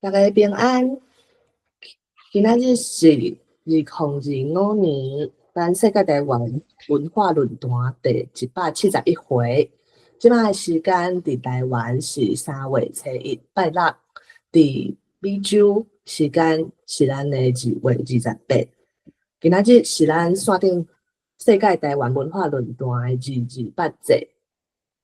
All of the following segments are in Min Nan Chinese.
大家平安。今仔日是2025年，咱世界台灣文化論壇第171回。這擺的時間佇台灣是3月初1拜六，佇美洲時間是咱的2月28。今仔日是咱線頂世界台灣文化論壇的228節。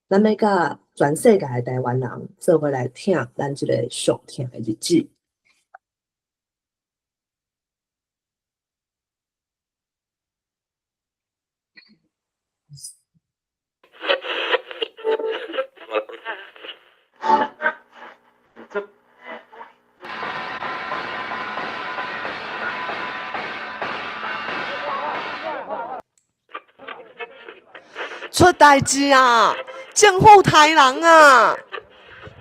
咱欲佮全世界的台灣人做伙來疼咱這个上疼的日子。出代誌啊！政府刣人啊！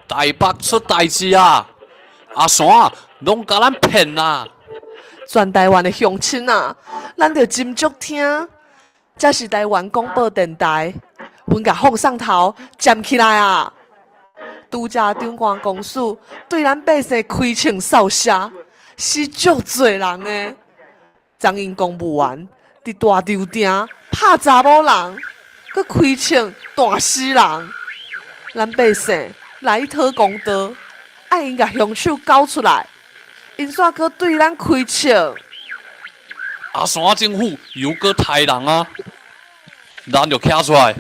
台北出代誌啊！阿山攏共咱騙啊！全台灣的鄉親啊，咱著斟酌聽。這是台灣廣播電臺，阮共放送頭站起來啊！拄才長官公署對咱百姓開槍掃射，死足濟人的。昨𪜶公務員佇大稻埕拍查某人，閣開槍彈死人。咱百姓來討公道，愛𪜶共兇手交出來，𪜶煞閣對咱開槍。阿山政府又閣刣人啊！咱著徛出來，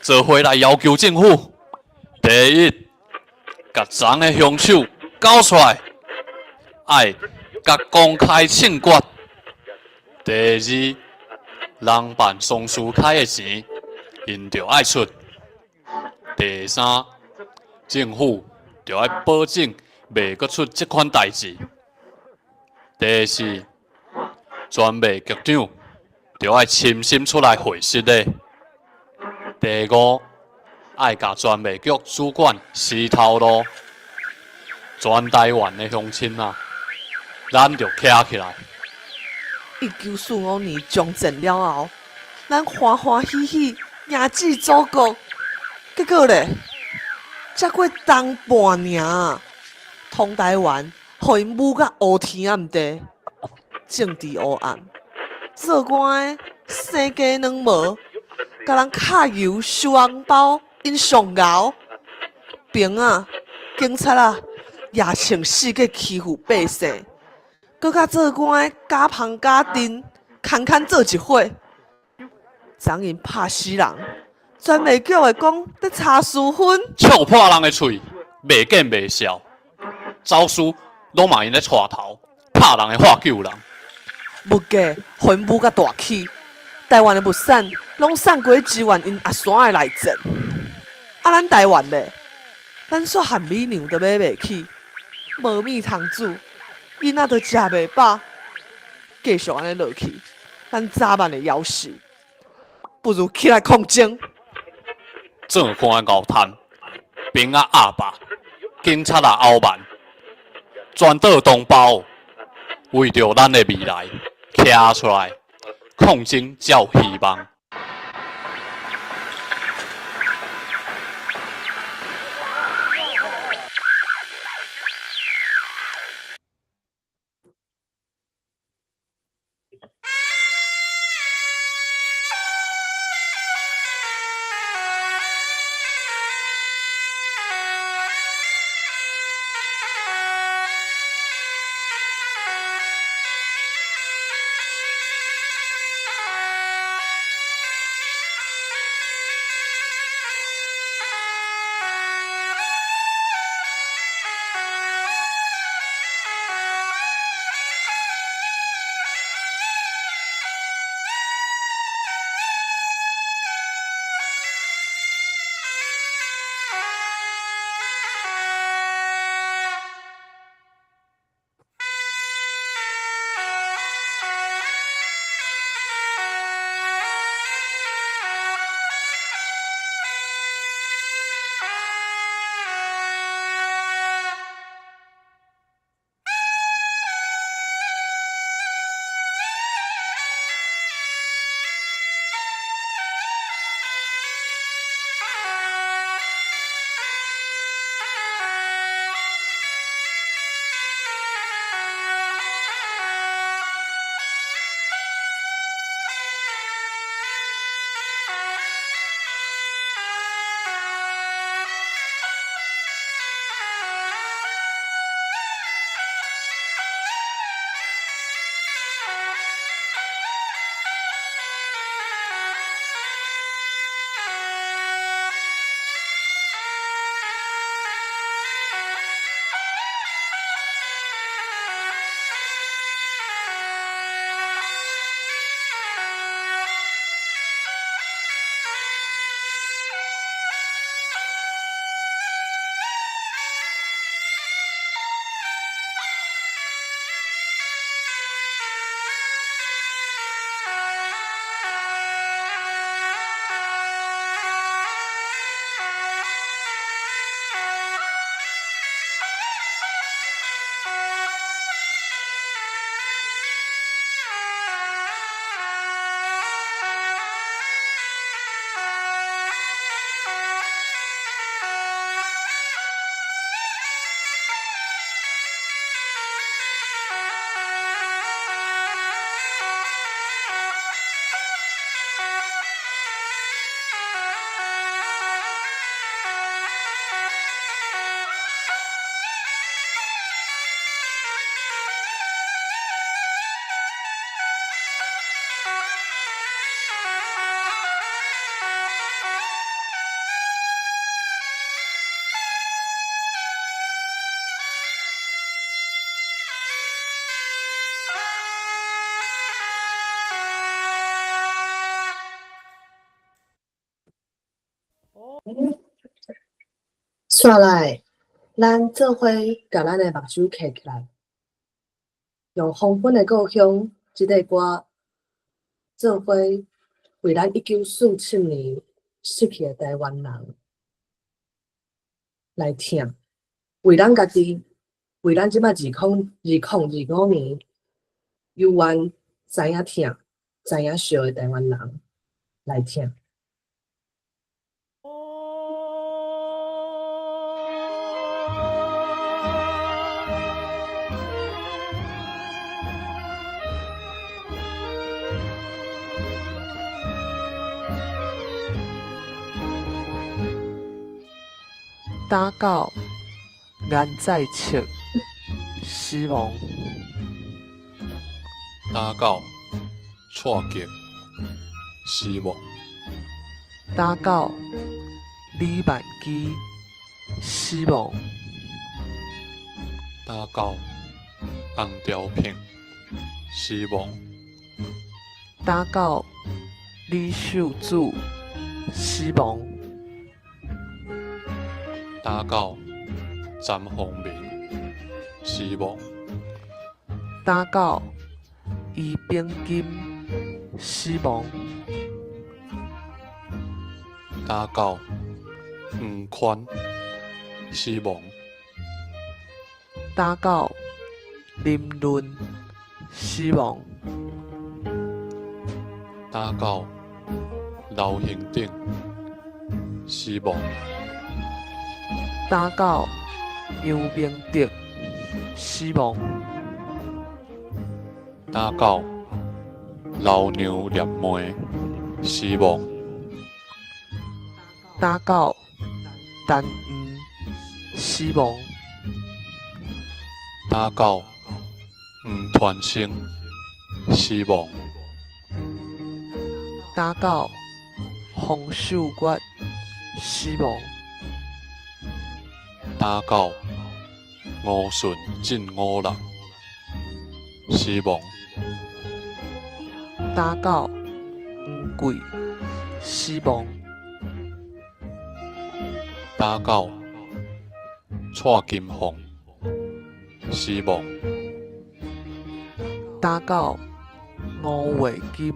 做伙來要求政府：第一，共昨的兇手交出來，愛共公開槍決；第二，人辦喪事開的錢，𪜶著愛出；第三，政府著愛保證袂閣出這款代誌；第四，專賣局長著愛親身出來回釋咧；第五，愛共專賣局主管辭頭路。全台灣的鄉親啊，咱著徛起來。1945年終戰了後，咱歡歡喜喜迎接祖國，結果咧，才過冬半爾，通台灣予𪜶舞甲烏天仔毋地，政治烏暗，做官的生雞卵毛，共人揩油收紅包，𪜶上𠢕，兵仔、警察仔也穿四界欺負百姓，閣佮做官的假芳假陣，牽牽做一伙。昨𪜶拍死人，專賣局的講咧查私分，笑破人的喙，袂見袂笑，走私攏嘛𪜶咧帶頭，拍人的喝救人。物價予𪜶舞甲大起，台灣的物產攏送過去支援𪜶阿山的內戰。啊，咱台灣咧，咱煞蚶米糧都買袂起，無米通煮，囡仔都食袂飽。繼續按呢落去，咱早晚會枵死。不如起來抗爭。做官𠢕貪，兵仔鴨霸，警察仔敖蠻，全島同胞為著咱的未來，徛出來抗爭才有希望。煞來，咱做伙共咱的目睭閉起來，用黃昏的故鄉這塊歌，做伙為咱1947年失去的臺灣人來疼，為咱家己，為咱這擺2025年猶原知影疼、知影惜的臺灣人來疼。打狗顏在策死亡。打狗蔡杰死亡。打狗李萬基死亡。打狗洪朝平死亡。打狗李秀珠死亡。打狗詹宏明死亡。打狗余炳金死亡。打狗黄宽死亡。打狗林伦死亡。打狗刘兴鼎死亡。打狗杨明德死亡。打狗老娘念妹死亡。打狗陈黄死亡。打狗黄传生死亡。打狗洪秀月死亡。打狗吴顺进五人死亡。打狗黄贵死亡。打狗蔡金凤死亡。打狗吴月金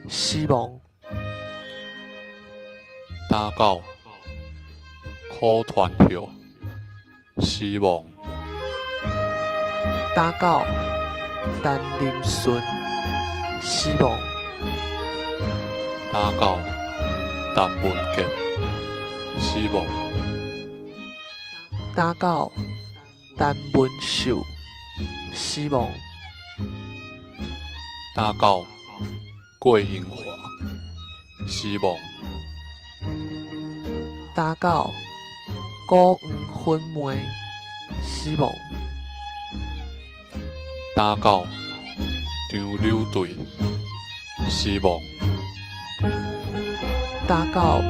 死亡。打狗柯团票死亡。打狗陈林顺死亡。打狗陈文杰死亡。打狗陈文秀死亡。打狗郭英华死亡。打狗古黄粉梅死亡。打狗张柳队死亡。打狗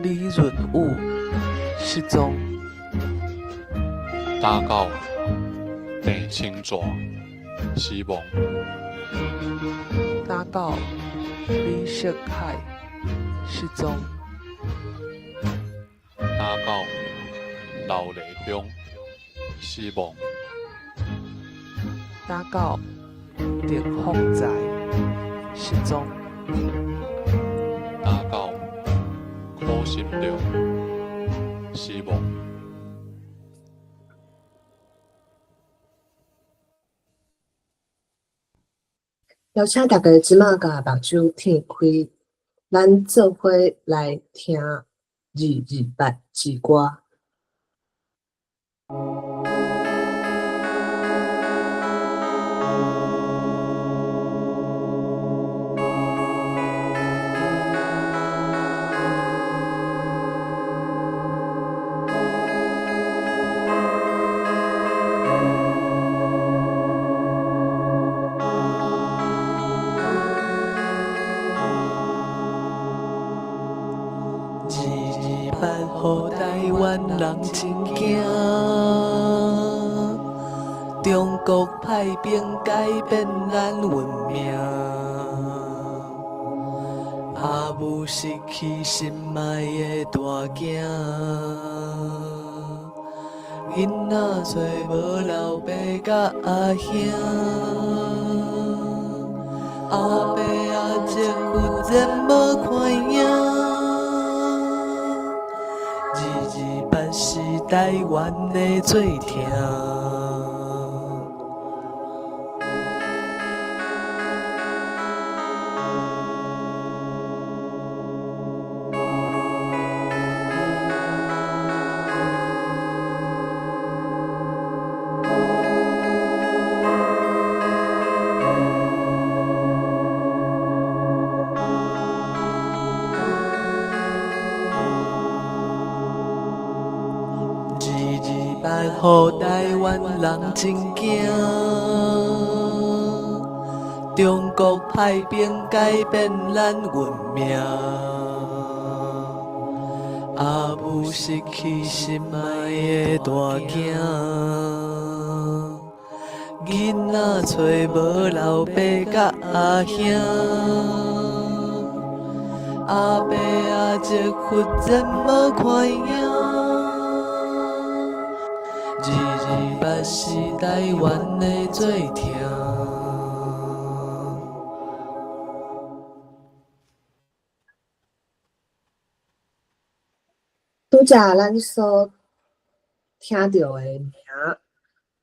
李润武失踪。打狗郑清泉死亡。打狗李锡凯失踪。打狗刘丽香死亡。打狗邓福财失踪。打狗柯心良死亡。邀請大家這馬共目睭抻開，咱做伙來聽228之歌。 228予臺灣人真驚，中國派兵改變咱運命。啊，阿母失去心愛的大囝，囡仔找無老爸佮阿兄，阿爸阿叔忽然無看影，二二八是台灣的最疼。228予台灣人真驚，中國派兵改變咱運命，阿母失去心愛的大囝，囡仔找無老爸佮阿兄，阿爸阿叔忽然無看影。228是台灣的最疼。拄才咱所聽著的名，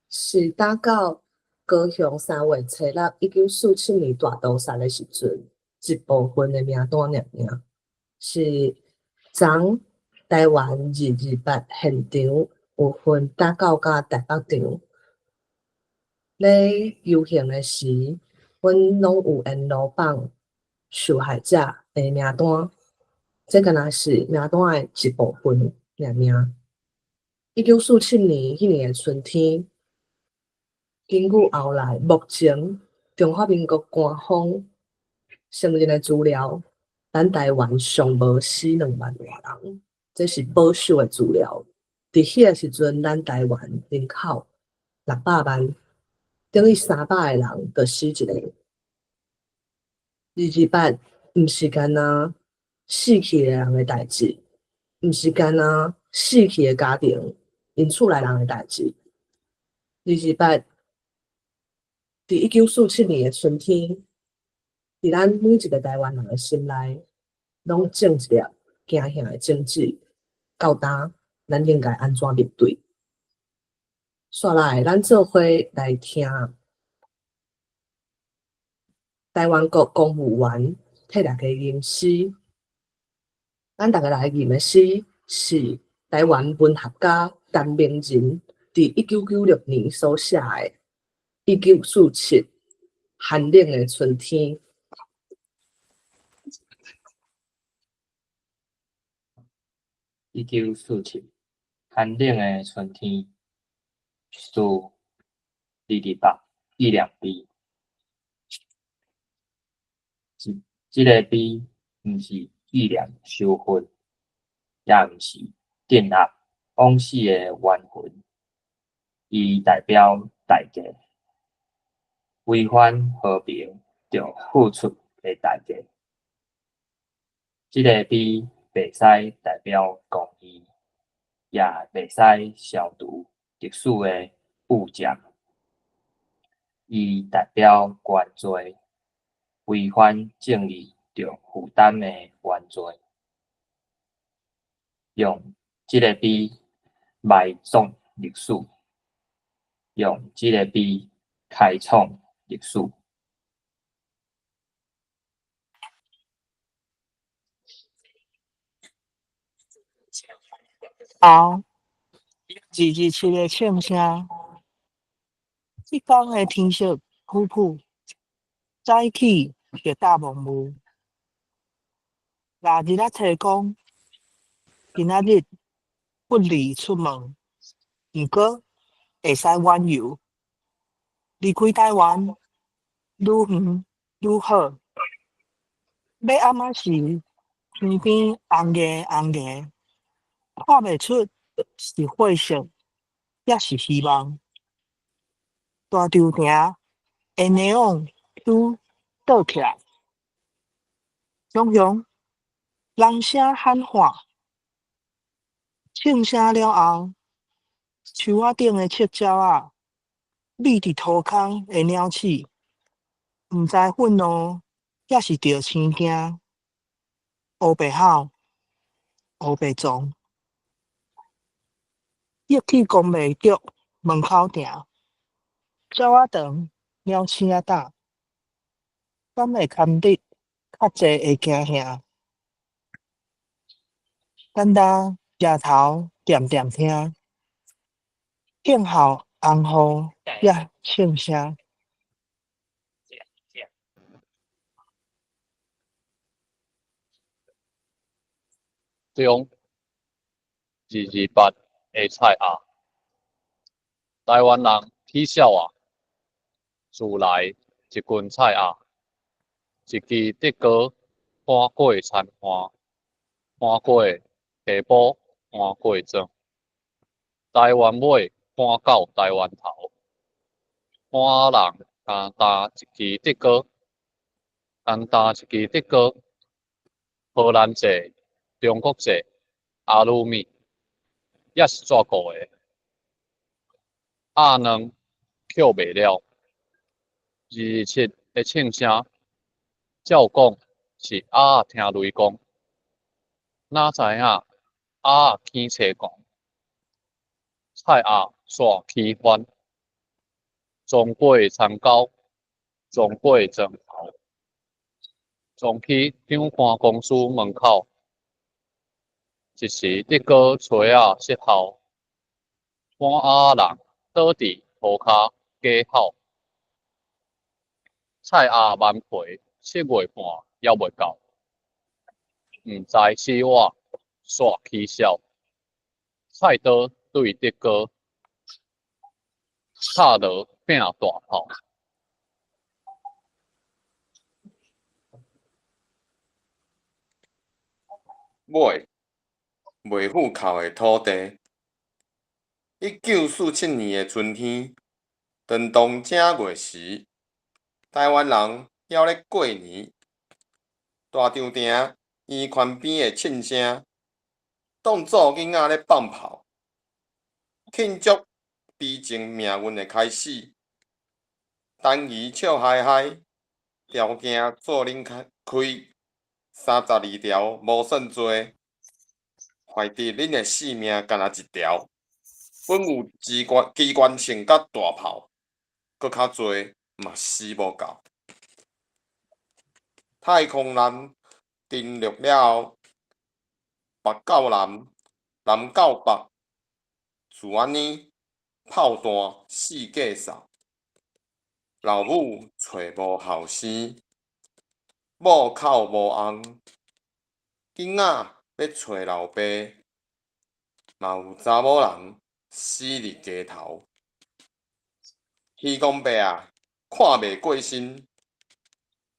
是打到高雄3月初6，1947年大屠殺的時陣，一部分的名單爾爾，是昨台灣228現場有分打到佮台北場。咧遊行的時，阮攏有沿路放受害者的名單，這敢若是名單的一部分爾爾。1947年彼年的春天，根據後來目前中華民國官方承認的資料，咱台灣上無死2萬外人，這是保守的資料。佇彼個時陣，咱台灣人口600萬，等於300個人就死一個。228毋是干焦死去的人的代誌，毋是干焦死去的家庭，𪜶厝內人的代誌。二二八佇1947年的春天，佇咱每一個台灣人的心內，攏種一粒驚嚇的種子。到今，咱應該按怎面對？紲來，咱做伙來聽台灣國公務員替大家吟詩。咱逐家來吟的詩是台灣文學家陳明仁佇1996年所寫的《1947寒冷的春天》。1947寒冷的春天，是228紀念碑。這個碑毋是紀念修復，也毋是鎮壓往死的冤魂，伊代表代價，違反和平著付出的代價。這個碑袂使代表公義，也袂使消除歷史的污點。伊代表原罪，違反正義著負擔的原罪。用這個碑埋葬歷史，用這個碑開創歷史。後，227的唱聲，這工的天色晡晡，早起就搭蒙霧。臘日仔提講，今仔日不宜出門，毋過會使遠遊。離開台灣愈遠愈好。欲暗仔時，天邊紅顏紅顏，看袂出是血色，抑是希望。大稻埕的霓虹燈倒起來，雄雄人聲喊喊，銃聲了後，樹仔頂的赤鳥仔，覕佇塗空的鳥鼠，毋知憤怒，抑是著生驚，烏白吼，烏白撞，欲去講袂著門口埕，鳥仔長，鳥鼠仔膽，敢會堪得較濟會驚嚇？等焦抬頭恬恬聽，聽候紅雨抑銃聲。中228的菜鴨，台灣人恥笑啊！自來一群菜鴨，一支竹篙趕過田岸，趕過溪埔，趕過庄，台灣尾趕到台灣頭，趕人干焦一支竹篙，干焦一支竹篙，荷蘭製、中國製、阿魯米，抑是紙糊的，鴨卵抾袂了，227的銃聲，照講是鴨仔聽雷公，哪知影鴨仔起吹狂，菜鴨煞起翻，撞過田溝，撞過庄頭，撞去長官公司門口，一時竹篙槌仔失效，趕鴨人倒佇塗跤假吼，菜鴨頑皮7月半猶未到，毋知死活煞起痟，菜刀對竹篙，插落摒大炮。尾，袂富靠的土地。1947年的春天，當當正月時，台灣人猶咧過年。大稻埕圓環邊的銃聲，當做囡仔咧放炮，慶祝悲情命運的開始。陳儀笑嘻嘻，條件做恁開，32條無算濟，壞佇恁的性命干焦一條。阮有機關機關槍佮大炮，閣較濟嘛死無夠。太空艦登陸了後，北到南，南到北，就按呢炮彈四界掃。老母揣無後生，某哭無翁，囡仔欲揣老爸，嘛有查某人死佇街頭。漁公伯啊，看袂過身，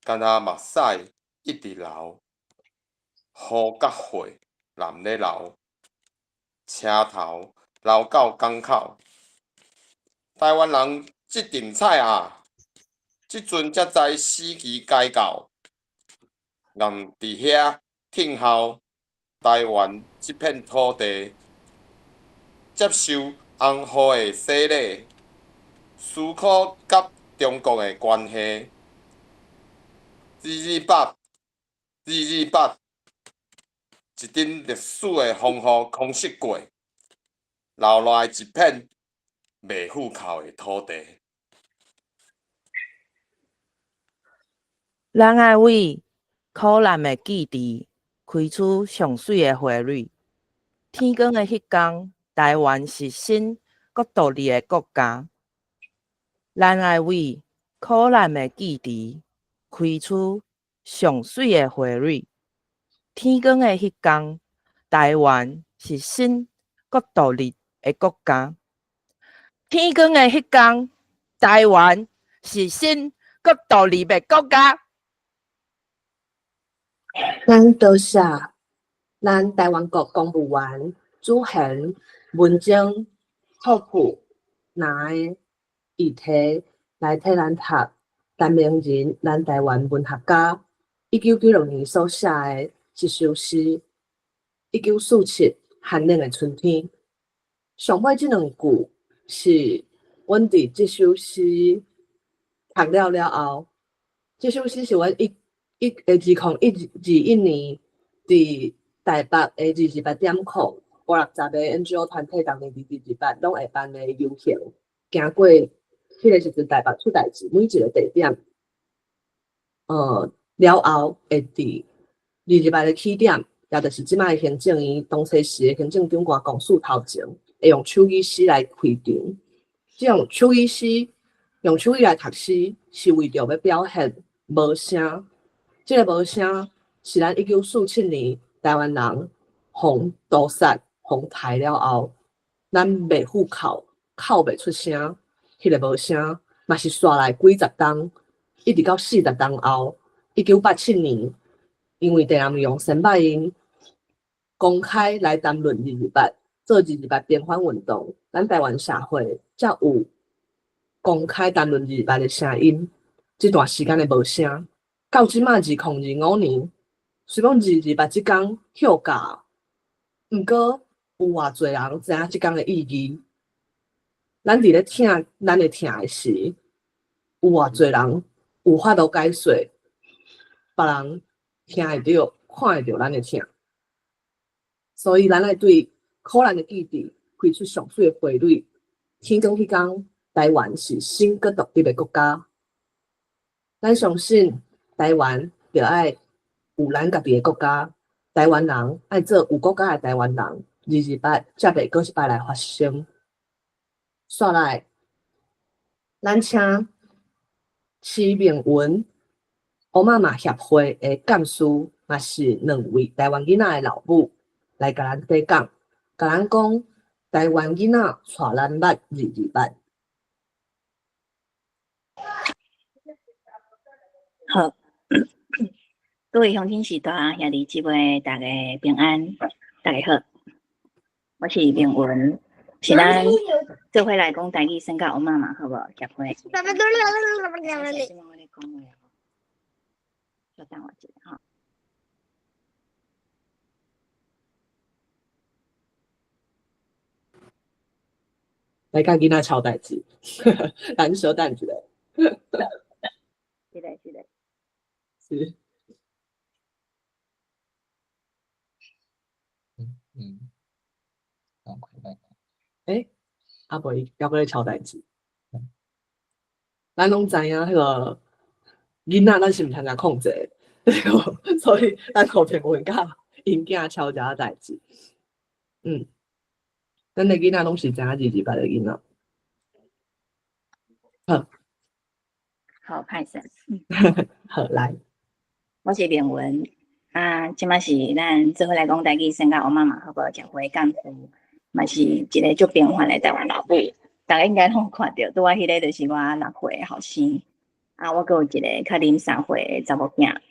干焦目屎一直流，雨佮血濫咧流，車頭流到港口。台灣人這陣菜鴨，這陣才知死期該到，儑佇遐聽候台灣這片土地，接受紅雨的洗禮，思考佮中國的關係。228，228，一陣歷史的風雨空襲過，留落來一片袂富靠的土地。咱愛為苦難的記憶開出上媠的花蕊。天光的彼工，台灣是新閣獨立的國家。咱愛為苦難的記憶開出上媠的花蕊。天光的彼工，台灣是新閣獨立的國家。天光的彼工，台灣是新閣獨立的國家。咱多謝咱臺灣國公務員主賢文章拓普兩个議題來替咱讀陳明仁，咱臺灣文學家1996年所寫的《這首詩，1947寒冷的春天。上尾這兩句是阮佇這首詩讀了了後，這首詩是阮一一2021年佇台北的228.050-60個 NGO 團體，逐年佇二二八攏會辦的遊行，行過彼个時陣台北出代誌，每一個地點，了後會佇二二八的起點，也就是這擺的行政院當初時的行政長官公署頭前，會用手語詩來開場。這種手語詩用手語來讀詩，是為著欲表現無聲。這个無聲是咱1947年台灣人予屠殺、予刣了後，咱袂赴哭，哭袂出聲，彼个無聲，嘛是紲來幾十冬，一直到40冬後，1987年，因為鄭南榕先捌𪜶公開來談論二二八，做二二八平反運動，咱台灣社會才有公開談論二二八的聲音。這段時間的無聲，到這馬2025年，雖講二二八這工歇假，毋過有偌濟人知影這工的意義。咱佇咧疼咱的疼的時，有偌濟人有法度解說，別人聽會著、看會著咱的疼。所以，咱愛對苦難的記憶開出上媠的花蕊。天光彼工，台灣是新閣獨立的國家。咱相信台灣著愛有咱家己的國家，台灣人愛做有國家的台灣人。二二八才袂閣一擺來發生。紲來，咱請徐明文烏媽媽協會的幹事，嘛是兩位台灣囡仔的老母，來共咱短講，共咱講台灣囡仔帶咱捌二二八。好，各位鄉親序大兄弟姊妹，大家平安，大家好，我是明文，是咱做伙來講台語，先甲烏媽媽好無？協會。稍等我一下吼。來共囡仔抄代誌，咱小等一下。是的，是的。是。欸，啊無伊猶閣咧抄代誌。咱攏知影彼个囡仔，咱是毋通共控制，對無？所以咱予平文佮𪜶囝抄一下代誌。咱的囡仔攏是知影二二八的囡仔。好。好，歹勢。好，來。我是明文，啊，這馬是咱做伙來講台語，先甲烏媽媽好無？協會幹事，嘛是一个足平凡的台灣老母。逐家應該攏有看著，拄仔彼个就是我6歲的後生。啊，我閣有一个較啉3歲的查某囝。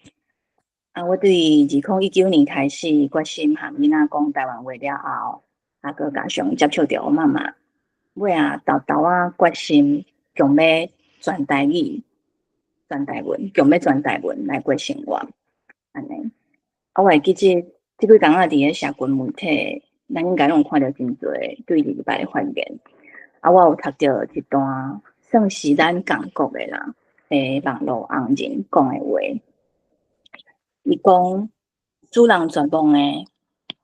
啊，我對2019年開始決心和囡仔講台灣話了後，啊，閣加上接觸著烏媽媽，尾仔沓沓仔決心強欲全台語、全台文，強欲全台文來過生活，按呢。啊，我會記得這幾工仔佇咧社群媒體，咱應該攏有看著真濟對二二八的發言。啊，我有讀著一段算是咱仝國的啦，網路紅人講的話。伊講，使人絕望的，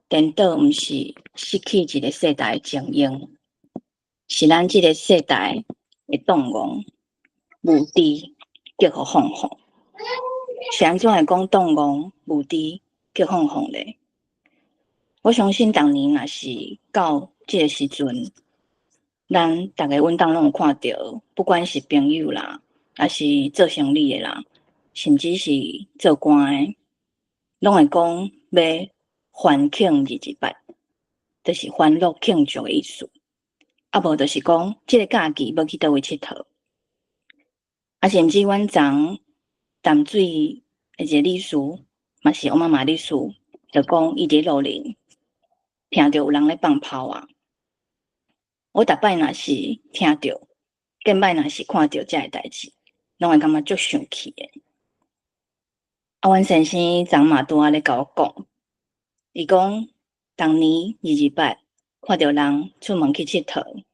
顛倒毋是失去一个世代的精英，是咱這个世代的動戇、無知，激予放放。是按怎會講動戇、無知，激放放咧？我相信，逐年若是到這个時陣，咱逐家阮兜攏有看著，不管是朋友啦，抑是做生理的啦，甚至是做官的，攏會講欲歡慶二二八，就是歡樂慶祝的意思。啊，無就是講這个假期欲去佗位𨑨迌。啊，甚至阮昨淡水的一个理事，嘛是烏媽媽理事，就講伊佇路頂聽著有人咧放炮啊。我逐擺若是聽著，見擺若是看著這个代誌，攏會感覺足生氣的。啊，阮先生昨嘛拄仔咧共我講，伊講，逐年二二八看著人出門去𨑨迌，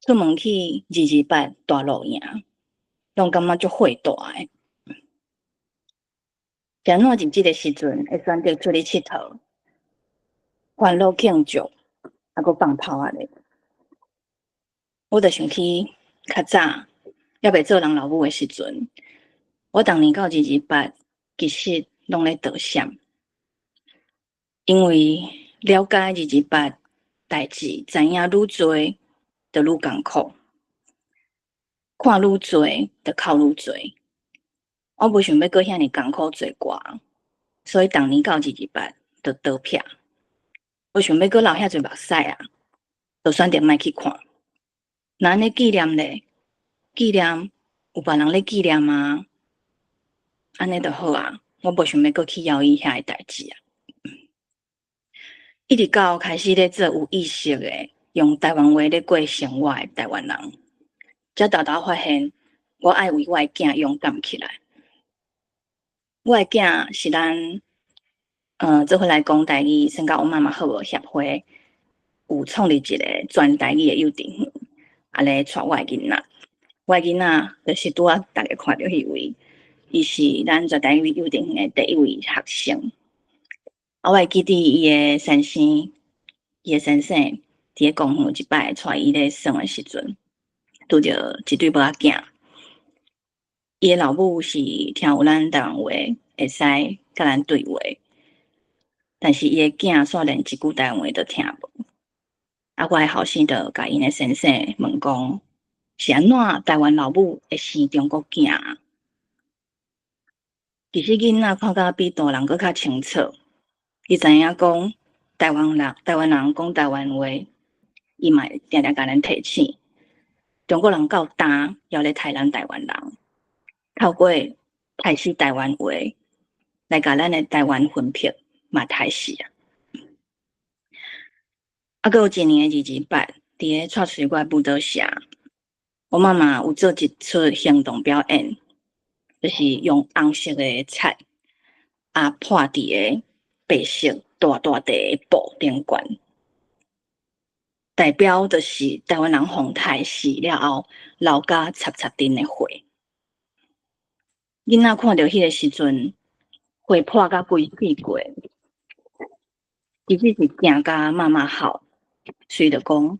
出門去二二八大露營，攏感覺足豁大的。是按怎佇這个時陣會選擇出去𨑨迌，歡樂慶祝，猶閣放炮仔咧？我就想起較早猶未做人老母的時陣，我逐年到二二八，其實攏咧倒閃，因為了解二二八代誌，知影愈濟就愈艱苦，看愈濟就哭愈濟。我無想欲閣遐爾艱苦做歌，所以逐年到二二八就倒撇。無想欲閣流遐濟目屎啊，就選擇莫去看。若按呢紀念咧，紀念有別人咧紀念啊，按呢就好啊。我無想欲閣去枵伊遐个代誌啊。一直到開始咧做有意識的，用台灣話咧過生活的台灣人，才沓沓發現，我愛為我的囝勇敢起來。我的囝是咱，做伙來講台語，先甲阮媽媽好無協會，有創立一個全台語的幼稚園，來帶我的囡仔。我的囡仔就是拄仔逐家看著彼位，伊是咱全台語幼稚園的第一位學生。啊，我會記得伊的先生，伊的先生佇咧公園一擺帶伊咧耍的時陣，拄著一對母仔囝。伊的老母是聽有咱台灣話，會使佮咱對話，但是伊的囝煞連一句台灣話都聽無。啊，我的後生就共𪜶的先生問講，是按怎台灣老母會生中國囝啊？其實囡仔看甲比大人閣較清楚，伊知影講台灣人，台灣人講台灣話，伊嘛會定定共咱提醒。中國人到今猶咧刣咱台灣人，透過刣死台灣話來共咱的台灣魂魄嘛刣死啊！啊，閣有一年的二二八，佇咧蔡水月舞蹈社，我媽媽有做一齣行動表演，就是用紅色的漆啊破佇个白色大大塊的布頂懸，代表就是台灣人予刣死了後流甲插插陣的血。囡仔看著彼个時陣，血破甲規屁股，其實是驚甲媽媽哭，所以就講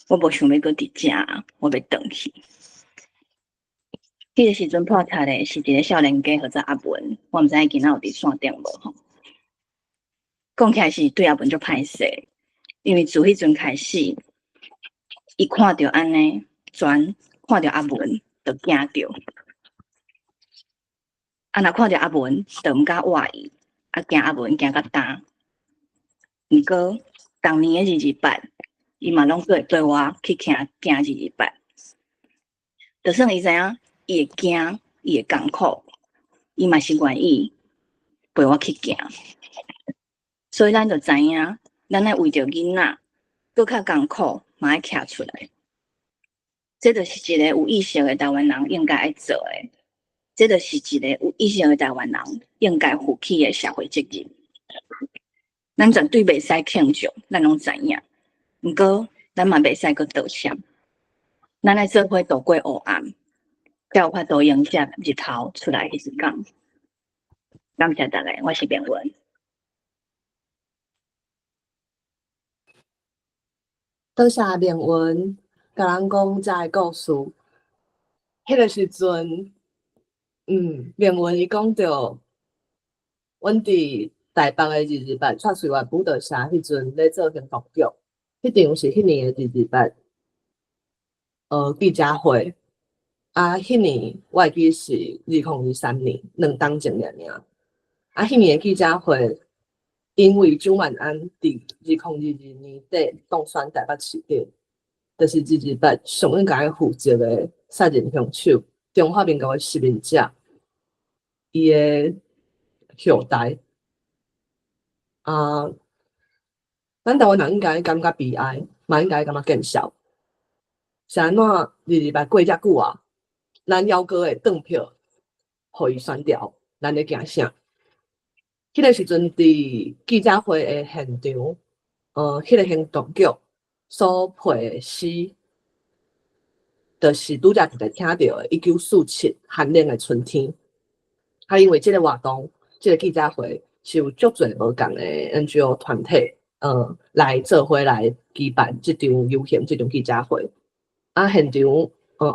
我無想欲閣佇遮，我欲轉去。彼個時陣破賊的是一個少年家，號做阿文，我毋知影今仔有佇線頂無吼。講起來是對阿文足歹勢，因為自彼陣開始，伊看著按呢，全看著阿文就驚著。啊，若看著阿文就毋敢倚伊，啊驚阿文驚甲今。毋過，逐年的二二八，伊嘛攏會綴我去行行二二八。就算伊知影伊會驚，伊會艱苦，伊嘛是願意陪我去行。所以咱就知影，咱愛為著囡仔，閣較艱苦，嘛愛徛出來。這就是一個有意識的台灣人應該愛做的。這就是一個有意識的台灣人應該負起的社會責任。咱絕對袂使慶祝，咱攏知影。毋過，咱嘛袂使閣倒閃。咱愛做伙度過黑暗，才有法度迎接日頭出來彼一工。感謝大家，我是明文。多謝明文，共咱講這个故事。彼个時陣，明文伊講著，阮佇台北的二二八蔡穗月舞蹈社彼陣咧做行動劇，彼場是彼年的二二八，記者會。啊，彼年我會記是2023年，2冬前爾爾。啊，彼年的記者會，因為蔣萬安佇2022年底當選台北市長，就是二二八上應該負責的殺人兇手，中華民國的殖民者，伊的後代。啊，咱台灣人應該感覺悲哀，嘛應該感覺見笑。是按怎二二八過遮久啊？咱猶閣會轉票，予伊選掉，咱咧驚啥？彼个時陣佇記者會的現場，彼個行動局所配的詩，就是拄才直直聽著的1947寒冷的春天。啊，因為這個活動，這個記者會是有足濟無仝的 NGO 團體，來做伙來舉辦這場遊行、這場記者會。啊，現場，我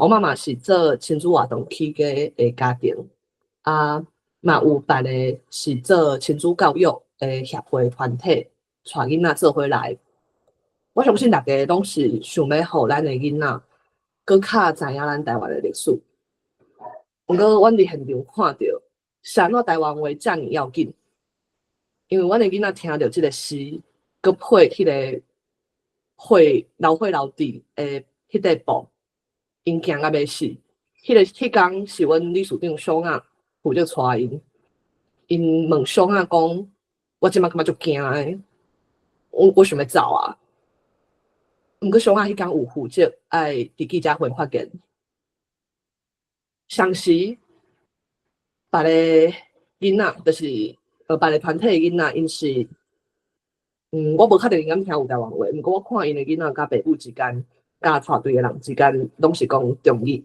媽媽是做親子活動起家的家庭，啊，嘛有別个是做親子教育的協會團體，帶囡仔做伙來。我相信大家攏是想欲予咱的囡仔閣較知影咱台灣的歷史。毋過，阮佇現場看著，是按怎台灣話遮爾要緊？因為阮的囡仔聽著這个詩，閣配彼个火流火流滴的彼塊布，𪜶驚甲欲死。彼工是阮理事長小雅負責帶𪜶，𪜶問小雅講：我這擺感覺足驚的，我想欲走啊。毋過小雅彼工有負責愛佇記者會發言，同時別個囡仔就是別個團體的囡仔，𪜶是，我無確定𪜶敢聽有台灣話，毋過我看𪜶的囡仔佮爸母之間、佮帶隊的人之間，攏是講中語。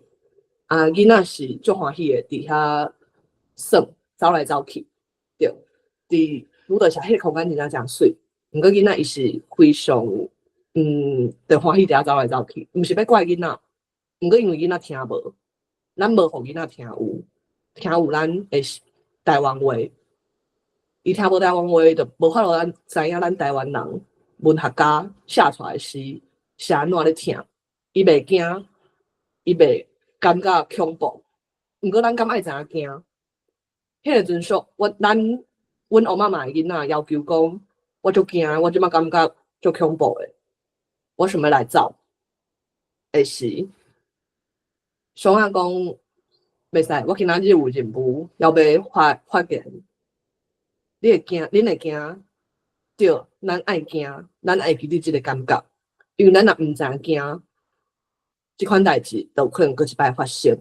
啊，囡仔是足歡喜的，佇遐耍，走來走去，對，佇拄著是彼个空間真正誠媠，毋過囡仔伊是非常，就歡喜佇遐走來走去，毋是欲怪囡仔，毋過因為囡仔聽無，咱無予囡仔聽有，聽有咱的台灣話，伊聽無台灣話，就無法度咱知影咱台灣人文學家寫出來的詩是按怎咧聽，伊袂驚，伊袂感覺恐怖，毋過咱敢愛知影驚？彼个陣時，我咱阮翁仔嬤的囡仔要求講，我足驚，我這擺感覺足恐怖的，我想欲來走的時，小雅講袂使，我今仔日有任務要欲發言，你會驚，恁會驚，對，咱愛驚，咱愛記得這个感覺，因為咱若毋知影驚，這款代誌就有可能閣一擺發生。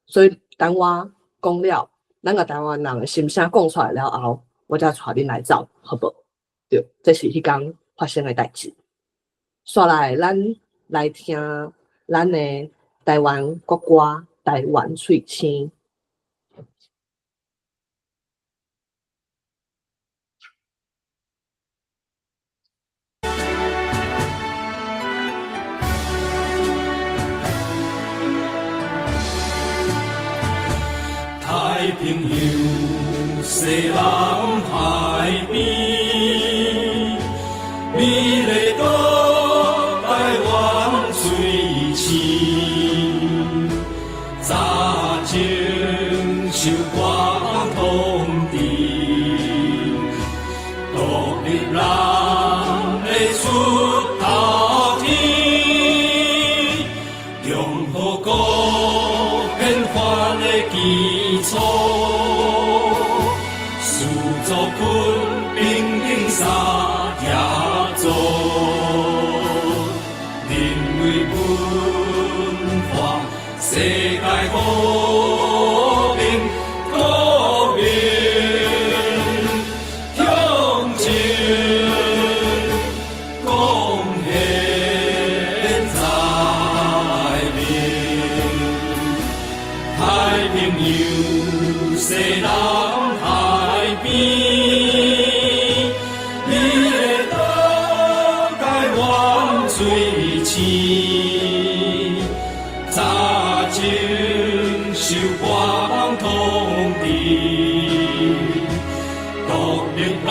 所以等我講了，咱共台灣人的心聲講出來了後，我才帶恁來走，好無？對，這是彼工發生的代誌。紲來，咱來聽咱的台灣國歌《台灣喙星》。太平洋西南海邊，美麗島台灣水星，早前受國統治，獨立咱的出頭天，共和國變法的基礎，四族群平等三協助，人類文化世界和平，國民向前貢獻在民，太平洋西南海邊，美麗島台灣水星，早前受國統治，獨立咱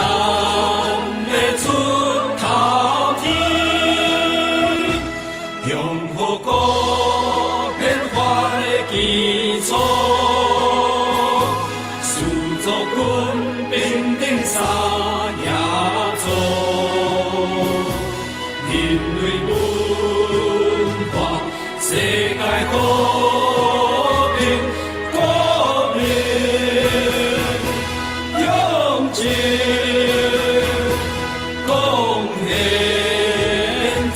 的出頭天，共和國變法的基礎，四族群平等三協助，人類文化世界和平，國民向前貢獻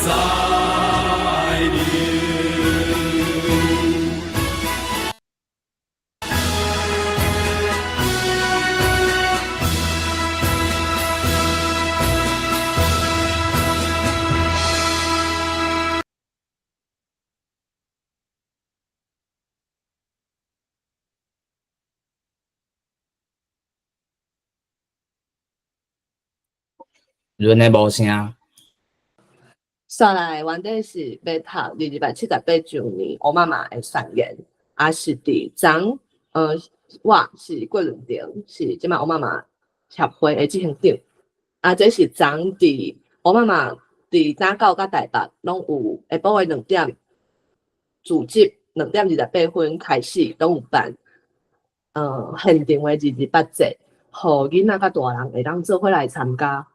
在民。潤的無聲。煞來，原底是欲讀2278周年奧巴馬的宣言，也是佇昨，我是郭倫婷，是這擺奧巴馬協會的執行長。啊，這是昨佇奧巴馬佇打狗佮台北攏有下晡的2點，組織2點28分開始，攏有辦，現場的二二八節，予囡仔佮大人會當做伙來參加。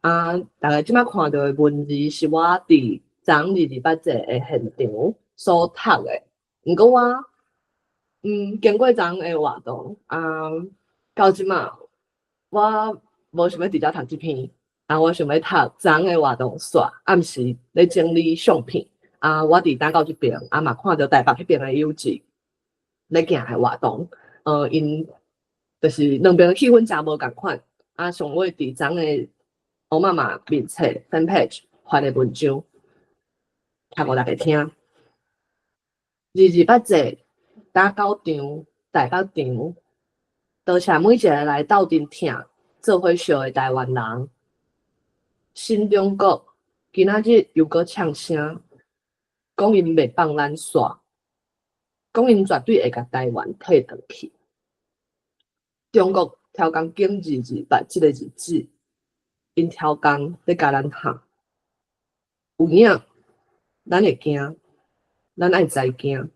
啊，大家這擺看著的文字是我佇昨二二八節的現場所讀的。毋過我，經過昨的活動，啊，到這擺我無想欲直接讀這篇，啊，我想欲讀昨的活動煞，暗時咧整理相片。啊，我佇打狗這爿，啊嘛看著台北彼爿的友誼咧行的活動，𪜶就是兩爿的氣氛誠無仝款。啊，上尾佇昨的奧巴馬面冊 fan page 發的文章，讀予大家聽。二二八節打狗場、台北場，多謝每一个來鬥陣疼、做伙笑的台灣人。新中國今仔日又閣嗆聲，講𪜶袂放咱煞，講𪜶絕對會共台灣退轉去。中國刁工揀二二八這个日子，𪜶刁工咧共咱喊，有影，咱會驚，咱愛知驚，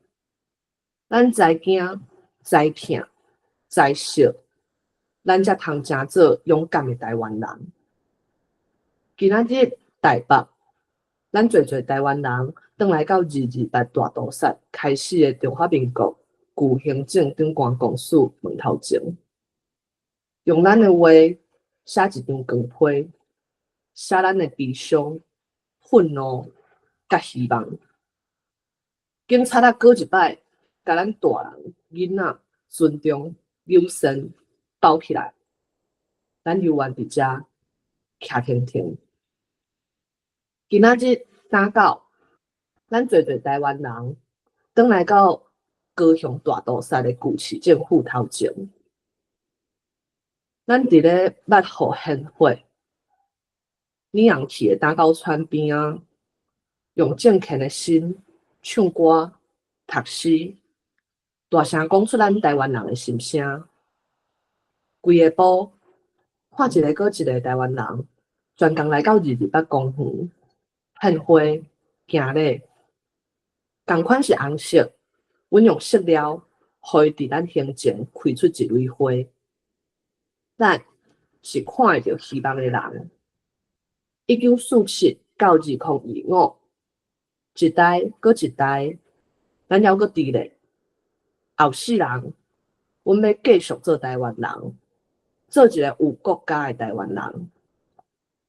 咱知驚、知疼、知惜，咱才通成做勇敢的台灣人。今仔日台北，咱濟濟台灣人轉來到二二八大屠殺開始的中華民國舊行政長官公署門頭前，用咱的話寫一張光批，寫咱的悲傷、憤怒佮希望。警察仔閣一擺，共咱大人、囡仔尊重、友善包起來，咱猶原佇遮徛停停。今仔日打狗，咱濟濟台灣人轉來到高雄大屠殺的舊市政府頭前，咱佇咧抹予鮮血、染紅去的打狗村邊仔，用敬虔的心唱歌、讀詩，大聲講出咱台灣人的心聲。規下晡，看一个閣一个台灣人，專工來到二二八公園，獻花、行禮，仝款是紅色，阮用色料，予伊佇咱胸前開出一蕊花。咱是看會著希望的人。1947到2025，一代閣一代，咱猶閣佇咧。後世人，阮欲繼續做台灣人，做一个有國家的台灣人，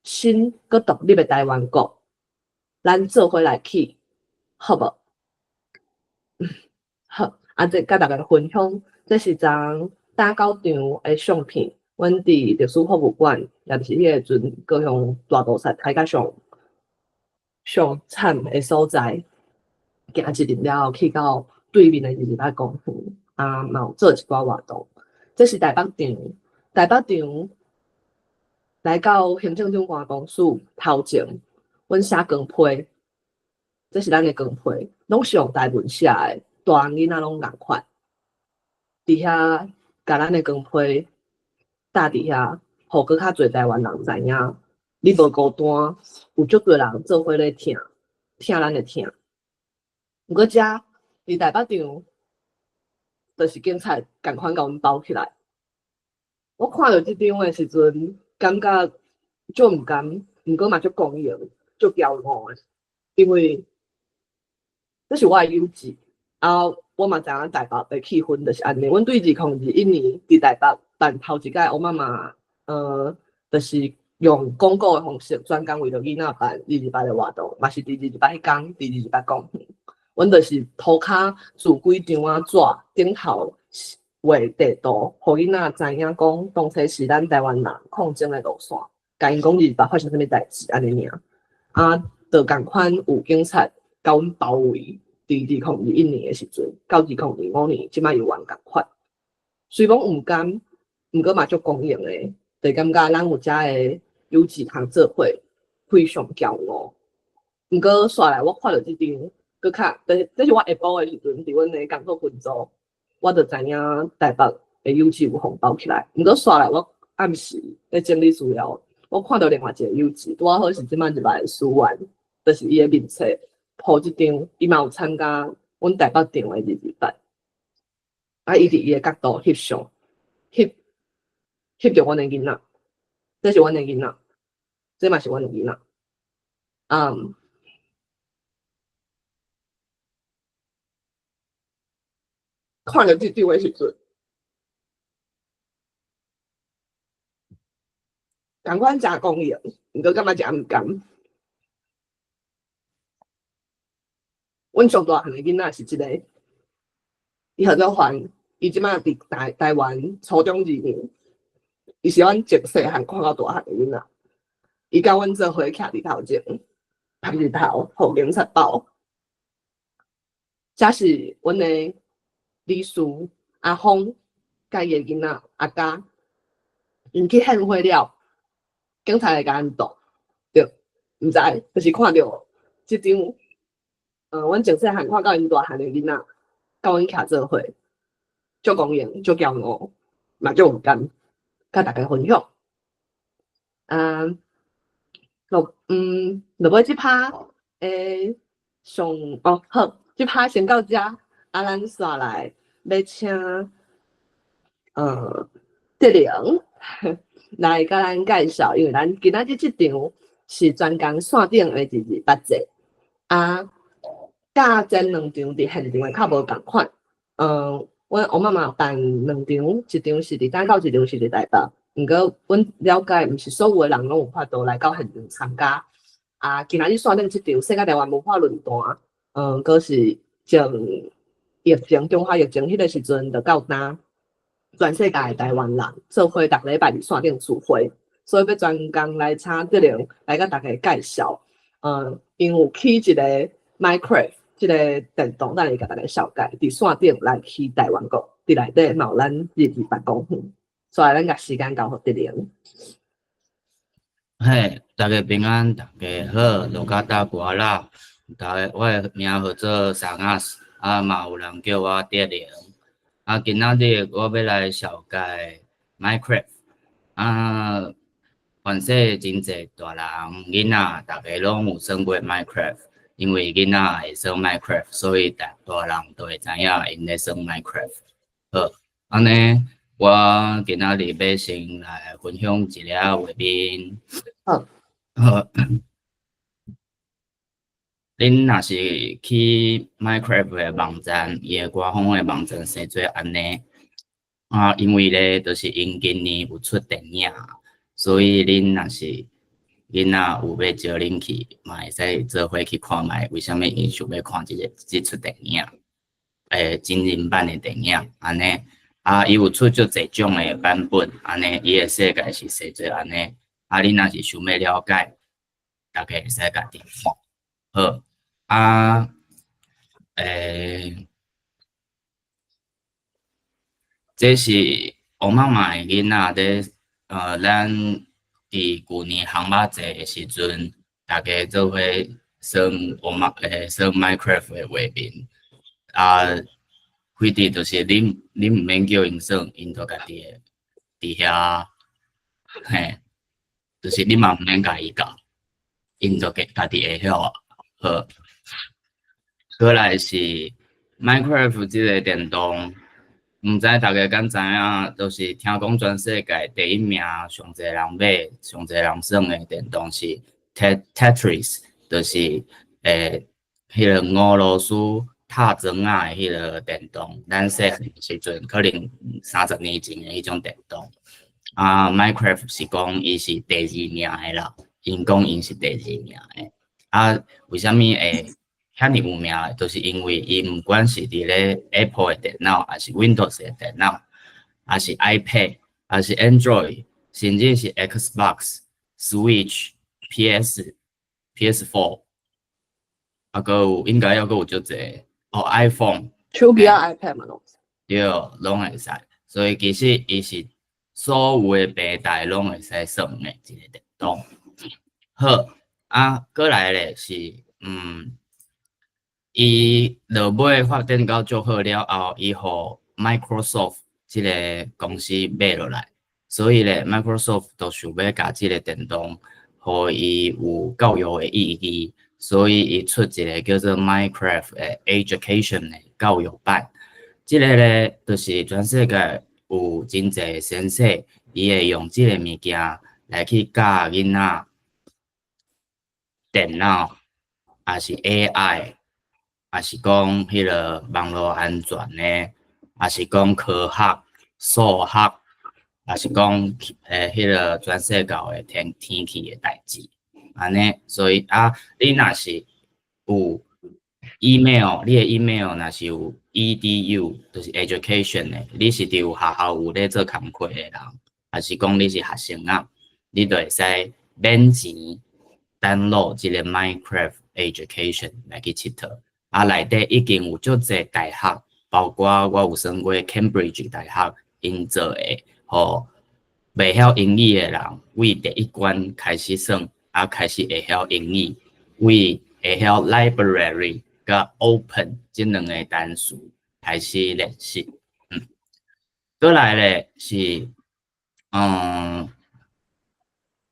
新閣獨立的台灣國，咱做伙來起，好無？好，啊，這佮大家分享，這是昨打狗場的相片。阮佇歷史博物館，也就是彼個陣高雄大屠殺開甲上上慘的所在，行一陣了後，去到對面的二二八公園，啊，嘛有做一寡活動。這是台北場，台北場來到行政長官公署頭前，阮寫光批，這是咱的光批，攏是用台文寫的，大人囡仔攏仝款。佇遐共咱的光批搭佇遐，予閣較濟台灣人知影，你無孤單，有足濟人做伙咧疼，疼咱的疼。毋過遮佇台北場，就是警察仝款共阮包起來。我看著這張的時陣，感覺足毋甘，毋過嘛足光榮、足驕傲的，因為這是我的幼稚。啊，我嘛知影台北的氣氛就是按呢。阮對2021年佇台北辦頭一屆奧巴馬，就是用廣告的方式，專工為著囡仔辦二二八的活動，嘛是佇二二八彼工，佇二二八公園。阮就是塗跤豎幾張仔紙，頂頭畫地圖，予囡仔知影講當初是咱台灣人抗爭的路線，共𪜶講二二八發生啥物代誌按呢爾。啊，就仝款有警察共阮包圍，佇2021年的時陣，到2025年，這擺猶原仝款。雖講毋甘，毋過嘛足光榮的，就感覺咱有遮的有志通做伙，非常驕傲。毋過煞來我看著這張，閣較，這是我下晡的時陣，佇阮的工作群組，我就知影台北的有志有予包起來。毋過煞來我暗時咧整理資料，我看著另外一個有志，拄仔好是這擺入來的思源，就是伊的面冊 po 這張，伊嘛有參加阮台北場的228。啊，伊佇伊的角度翕相，翕翕著阮的囡仔，這是阮的囡仔，這嘛是阮的囡仔。看著這張的時陣，仝款誠光榮，毋過感覺誠毋甘。阮上大漢的囡仔是這个，伊號做環，伊這擺佇台灣初中二年，伊是阮從細漢看到大漢的囡仔。伊佮阮做伙徛佇頭前，拍日頭，予警察包。這是阮的理事阿峰佮伊的囡仔阿嘉，𪜶去獻花了，警察來共𪜶擋，對，毋知，就是看著這張，阮從細漢看到𪜶大漢的囡仔，佮阮徛做伙，足光榮，足驕傲，嘛足毋甘，佮大家分享。啊，落尾這趴，上，哦，好，這趴先到這，啊，咱煞來欲請，德玲來共咱介紹，因為咱今仔日這場是專工線頂的228節，啊，佮前兩場佇現場的較無仝款，阮王媽媽辦兩場，一場是佇淡口，一場是佇台北。毋過，阮了解，毋是所有的人攏有法度來到現場參加。啊，今仔日線頂這場世界台灣文化論壇，閣是從疫情、中華疫情彼個時陣，就到今，全世界的台灣人做伙逐禮拜佇線頂聚會，所以欲專工來請德玲來共大家介紹。𪜶有起一個 Minecraft 這個電動，等下共大家紹介，佇線頂來起台灣國，佇內底嘛有咱228公園。所以咱共時間交予德玲。嘿，大家平安，大家好，羅家大歌啦。大家，我的名號做沙亞斯，啊嘛有人叫我德玲。啊，今仔日我欲來紹介 Minecraft。啊，凡勢真濟大人囡仔，逐家攏有耍過 Minecraft，因為囡仔會耍 Minecraft，所以大大人都會知影𪜶咧耍 Minecraft。好，按呢，我今仔日欲先來分享一下畫面。好。好。恁若是去 Minecraft 的網站，伊的官方的網站生做按呢。啊，因為咧，就是𪜶今年有出電影，所以恁若是囡仔有欲招恁去，嘛會使做伙去看覓，為啥物𪜶想欲看這個這齣電影？真人版的電影，按呢。啊，伊有出足濟種的版本，按呢，伊的世界是生做按呢。啊，恁若是想欲了解，大家會使家己看。好，啊，這是王媽媽的囡仔咧，咱佇舊年烘肉節的時陣，大家做伙耍王媽耍 Minecraft 的畫面，啊。規直就是恁毋免叫𪜶耍，𪜶就家己會佇遐，嘿，就是你嘛毋免共伊教，𪜶就家己會曉啊。好，過來是 Minecraft 這個電動，毋知大家敢知影，就是聽講全世界第一名上濟人買、上濟人耍的電動是 Tetris，就是彼个俄羅斯塔磚仔的彼个電動，咱細漢時陣可能30年前的彼種電動。啊，Minecraft 是講伊是第二名的啦，𪜶講𪜶是第二名的。啊，為啥物會遐爾有名？就是因為伊毋管是佇咧 Apple 的電腦，抑是 Windows 的電腦，抑是 iPad，抑是 Android，甚至是 Xbox、Switch、PS、PS4，啊，閣有應該猶閣有足濟哦，iPhone、手機啊 iPad 嘛攏對，攏會使。所以其實伊是所有的平台攏會使耍的一個電動。好，啊，過來咧是，伊落尾發展到足好了後，伊予 Microsoft 這个公司買落來，所以咧 Microsoft 就想欲共這个電動，予伊有教育的意義，所以伊出一个叫做 Minecraft 的 Education 的教育版。這个咧，就是全世界有真濟先生，伊會用這个物件來去教囡仔電腦，抑是 AI，抑是講彼个網路安全的，抑是講科學、數學，抑是講彼个全世界的天氣的代誌，按呢，所以啊，你若是有 email，你的 email 若是有 edu，就是 education 的，你是佇有學校有咧做工課的人，抑是講你是學生仔，你就會使免錢 download 這个 Minecraft Education 來去𨑨迌。啊，內底已經有足濟大學，包括我有算過 Cambridge 大學𪜶做的，予袂曉英語的人為第一關開始算，啊開始會曉英語，為會曉 library 佮 open 這兩个單詞開始練習。過來咧是，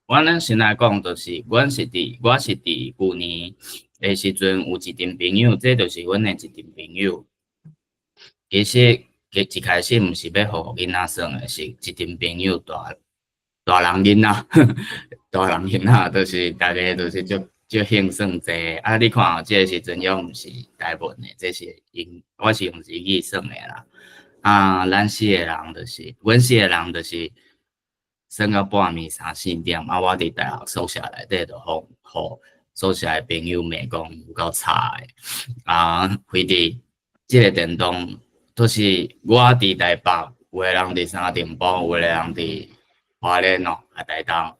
阮咱先來講，就是我是佇舊年的時陣有一陣朋友，這就是阮的一陣朋友。其實，伊一開始毋是欲予囡仔耍的，是一陣朋友大大人囡仔，大人囡仔，就是逐家就是足足興耍這。啊，你看哦，這个時陣猶毋是台文的，這是英，我是用日語算的啦。啊，咱四个人就是，阮四个人就是耍到半暝三四點，啊，我佇大學宿舍內底就予予宿舍的朋友罵講有夠吵的，啊，非佇這个電動，就是我佇台北，有的人佇三重埔，有的人佇花蓮哦，啊台東，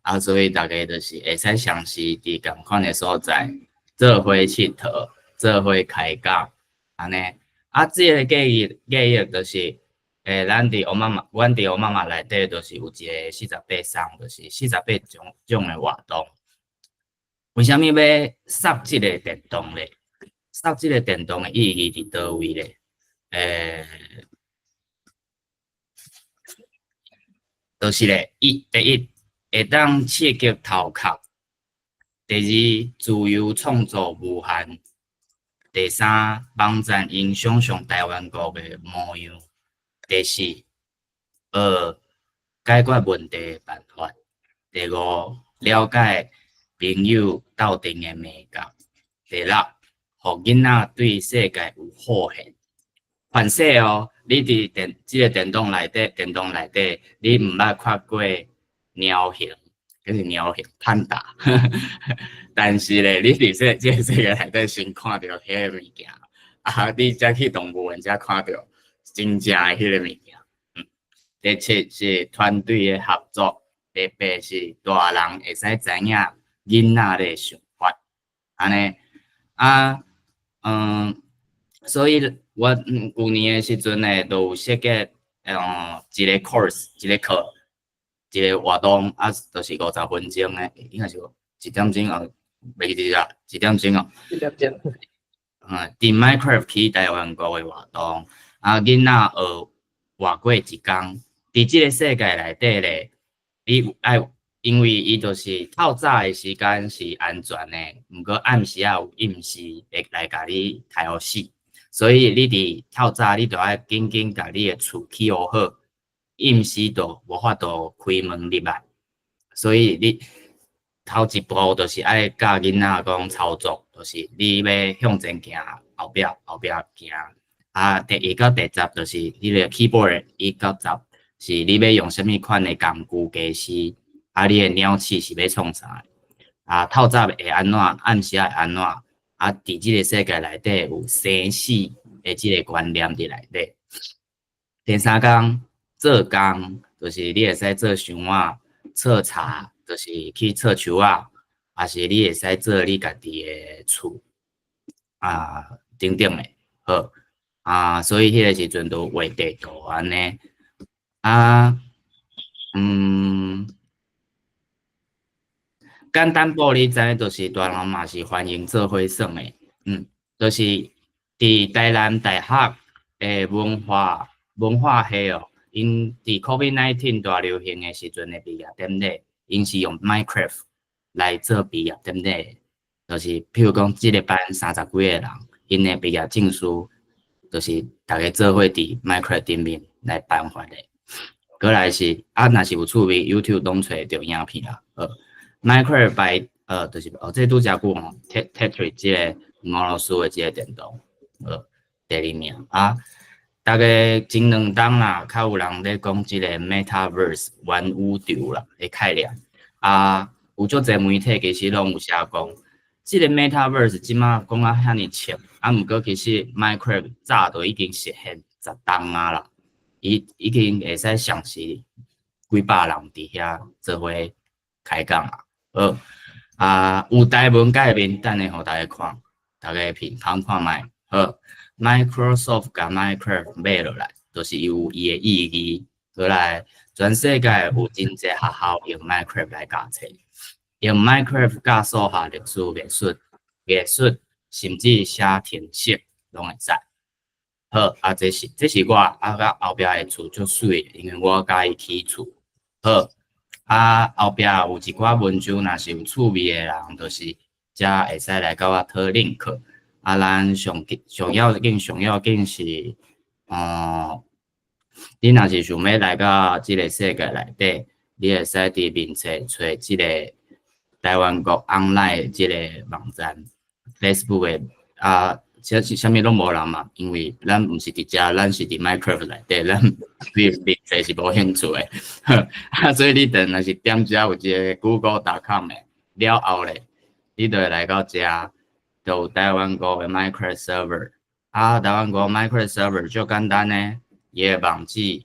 啊，所以逐家就是會使相時佇仝款的所在做伙𨑨迌，做伙開講，按呢。啊，這个建議就是，咱佇烏媽媽，阮佇烏媽媽內底就是有一个四十八送，就是四十八種種的活動。為啥物欲送這个電動咧？送這个電動的意義佇佗位咧？就是咧，第一會當刺激頭殼，第二自由創造無限，第三網站𪜶想像台灣國的模樣，第四學解決問題的辦法，第五了解朋友鬥陣的眉角，第六予囡仔對世界有好奇。凡勢哦，你佇電這个電動內底，電動內底，你毋捌看過貓熊，這是貓熊 panda，但是咧，你佇這个世界內底先看著彼个物件，啊，你才去動物園才看著真正的彼個物件。第七是團隊的合作，第八是大人會使知影囡仔的想法，按呢啊，所以我舊年的時陣呢，就有設計一個 course，一個課，一個活動，啊，就是50分鐘的，應該是一點鐘哦，袂記得啊，一點鐘哦。一點鐘。佇 Minecraft 起台灣國的活動，啊，囡仔學活過一工，佇這个世界內底咧，你有愛，因為伊就是透早的時間是安全的，毋過暗時仔有陰屍會來共你刣予死，所以你佇透早你著愛緊緊共你的厝起予好，陰屍就無法度開門入來，所以你頭一步就是愛教囡仔講操作，就是你欲向前行，後壁後壁行。啊，第一到第十就是彼个 keyboard 一到十是你欲用啥物款的工具家私，啊，你的鳥鼠是欲創啥？啊，透早會按怎，暗時會按怎？啊，佇這个世界內底有生死的這个觀念佇內底。第三工做工，就是你會使做箱仔、採茶，就是去採樹仔，抑是你會使做你家己的厝，啊，等等的，好。啊，所以彼个時陣就畫地圖按呢，啊，簡單報你知，就是大人嘛是歡迎做伙耍的，就是佇台南大學的文化系哦，𪜶佇 COVID-19 大流行的時陣的畢業典禮，𪜶是用 Minecraft 來做畢業典禮，就是譬如講，這個班三十幾個人，𪜶的畢業證書，就是逐家做伙佇 Minecraft 頂面來頒發的。過來是啊，若是有趣味，YouTube 攏揣會著影片啦。Minecraft 擺就是哦，這拄誠久吼，Tetris 這個俄羅斯的這個電動，第二名啊。大概前兩冬啦，較有人咧講這個 Metaverse 元宇宙啦的概念啊，有足濟媒體其實攏有寫講，這個 Metaverse 這馬講啊遐爾淺，啊，毋過其實 Minecraft 早就已經實現10冬啊啦，伊已經會使上是幾百人佇遐做伙開講啊。好，啊，有台文介面，等下予大家看，大家品嘗看覓。好，Microsoft 共 Minecraft 買落來，就是有伊的意義。過來，全世界有真濟學校用 Minecraft 來教冊，用 Minecraft 教數學、歷史、藝術、甚至寫程式攏會使。好，啊，這是我啊，佮後壁的厝足媠，因為我佮伊起厝。好，啊，後壁有一寡文章，若是有趣味的人，就是才會使來佮我討 link。啊，咱上緊上要緊上要緊是，你若是想欲來到這個世界內底，你會使佇面冊揣這個台灣國 online 這個網站，Facebook 的啊，這是啥物攏無人嘛，因為咱毋是佇遮，咱是佇 Minecraft 內底，咱對面冊是無興趣的。啊，所以你等若是點遮有一個 Google.com 的了後咧，你就會來到遮。就有台灣國的 Minecraft server，啊，台灣國 Minecraft server 足簡單呢，伊的網址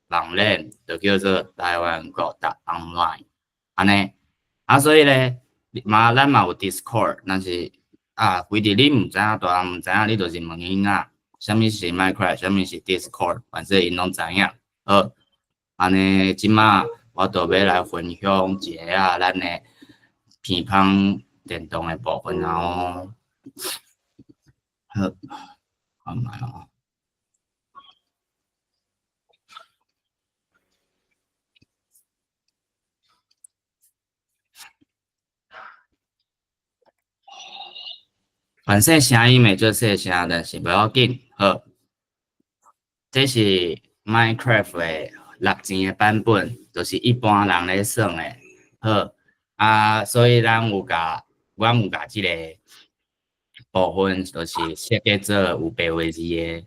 網鏈就叫做台灣國 .online，按呢，啊，所以咧，嘛咱嘛有 Discord，若是啊，規日你毋知影，大人毋知影，你就是問囡仔，啥物是 Minecraft，啥物是 Discord，反正𪜶攏知影。好，按呢，這馬我就欲來分享一下啊，咱的乒乓電動的部分啊哦。好，看覓哦。反正聲音會做細聲，但是無要緊。好，這是 Minecraft 的六錢的版本，就是一般人咧耍的。好，啊，所以咱有共，阮有共這個部分，就是設計做有白話字的，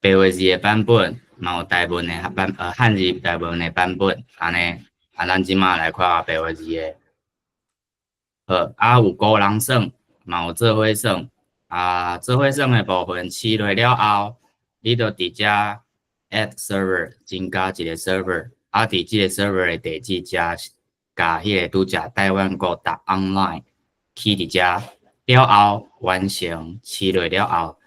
白話字的版本，嘛有台文的版，漢字台文的版本，按呢，啊，咱這馬來看白話字的。好，啊，有孤人耍，嘛有做伙耍。啊，做伙耍的部分試落了後，你就佇遮 add server 增加一個 server，啊，佇這個 server 的地址遮共彼個拄才台灣國 .online 起佇遮了後完成試落了後，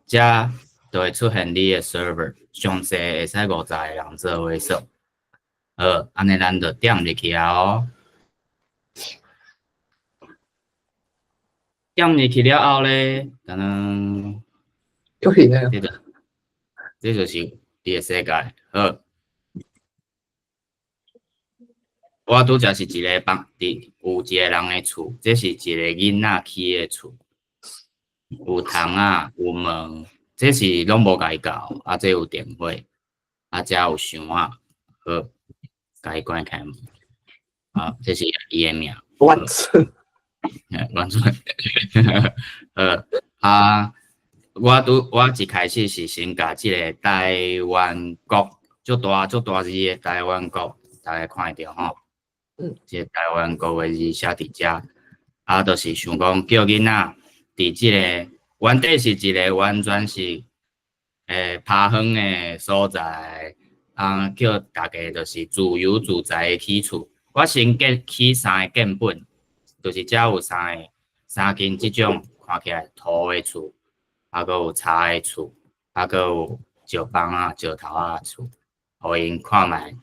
遮就會出現你的 server，上濟會使50個人做伙耍。好，按呢咱就點入去啊哦。點入去了後咧，等等，有戲呢？這就是你的世界。好，我拄才是一個房，佇有一個人的厝，這是一個囡仔起的厝，有窗仔，有門，這是攏無共伊校，啊，這有電火，啊，這有箱仔，好，共伊關開門，啊，這是伊的名。完成。完全，啊，我一開始是先共這個台灣國足大足大字的台灣國，大家看會著吼。這個台灣國的字寫佇遮，啊，就是想講叫囡仔佇這個原底是一個完全是拍園的所在，啊，叫大家就是自由自在的起厝。我先建起三個建本。就是遮有三個三間這種看起來土的厝，啊，閣有柴的厝，啊，閣有石枋仔、石頭仔的厝，予𪜶看覓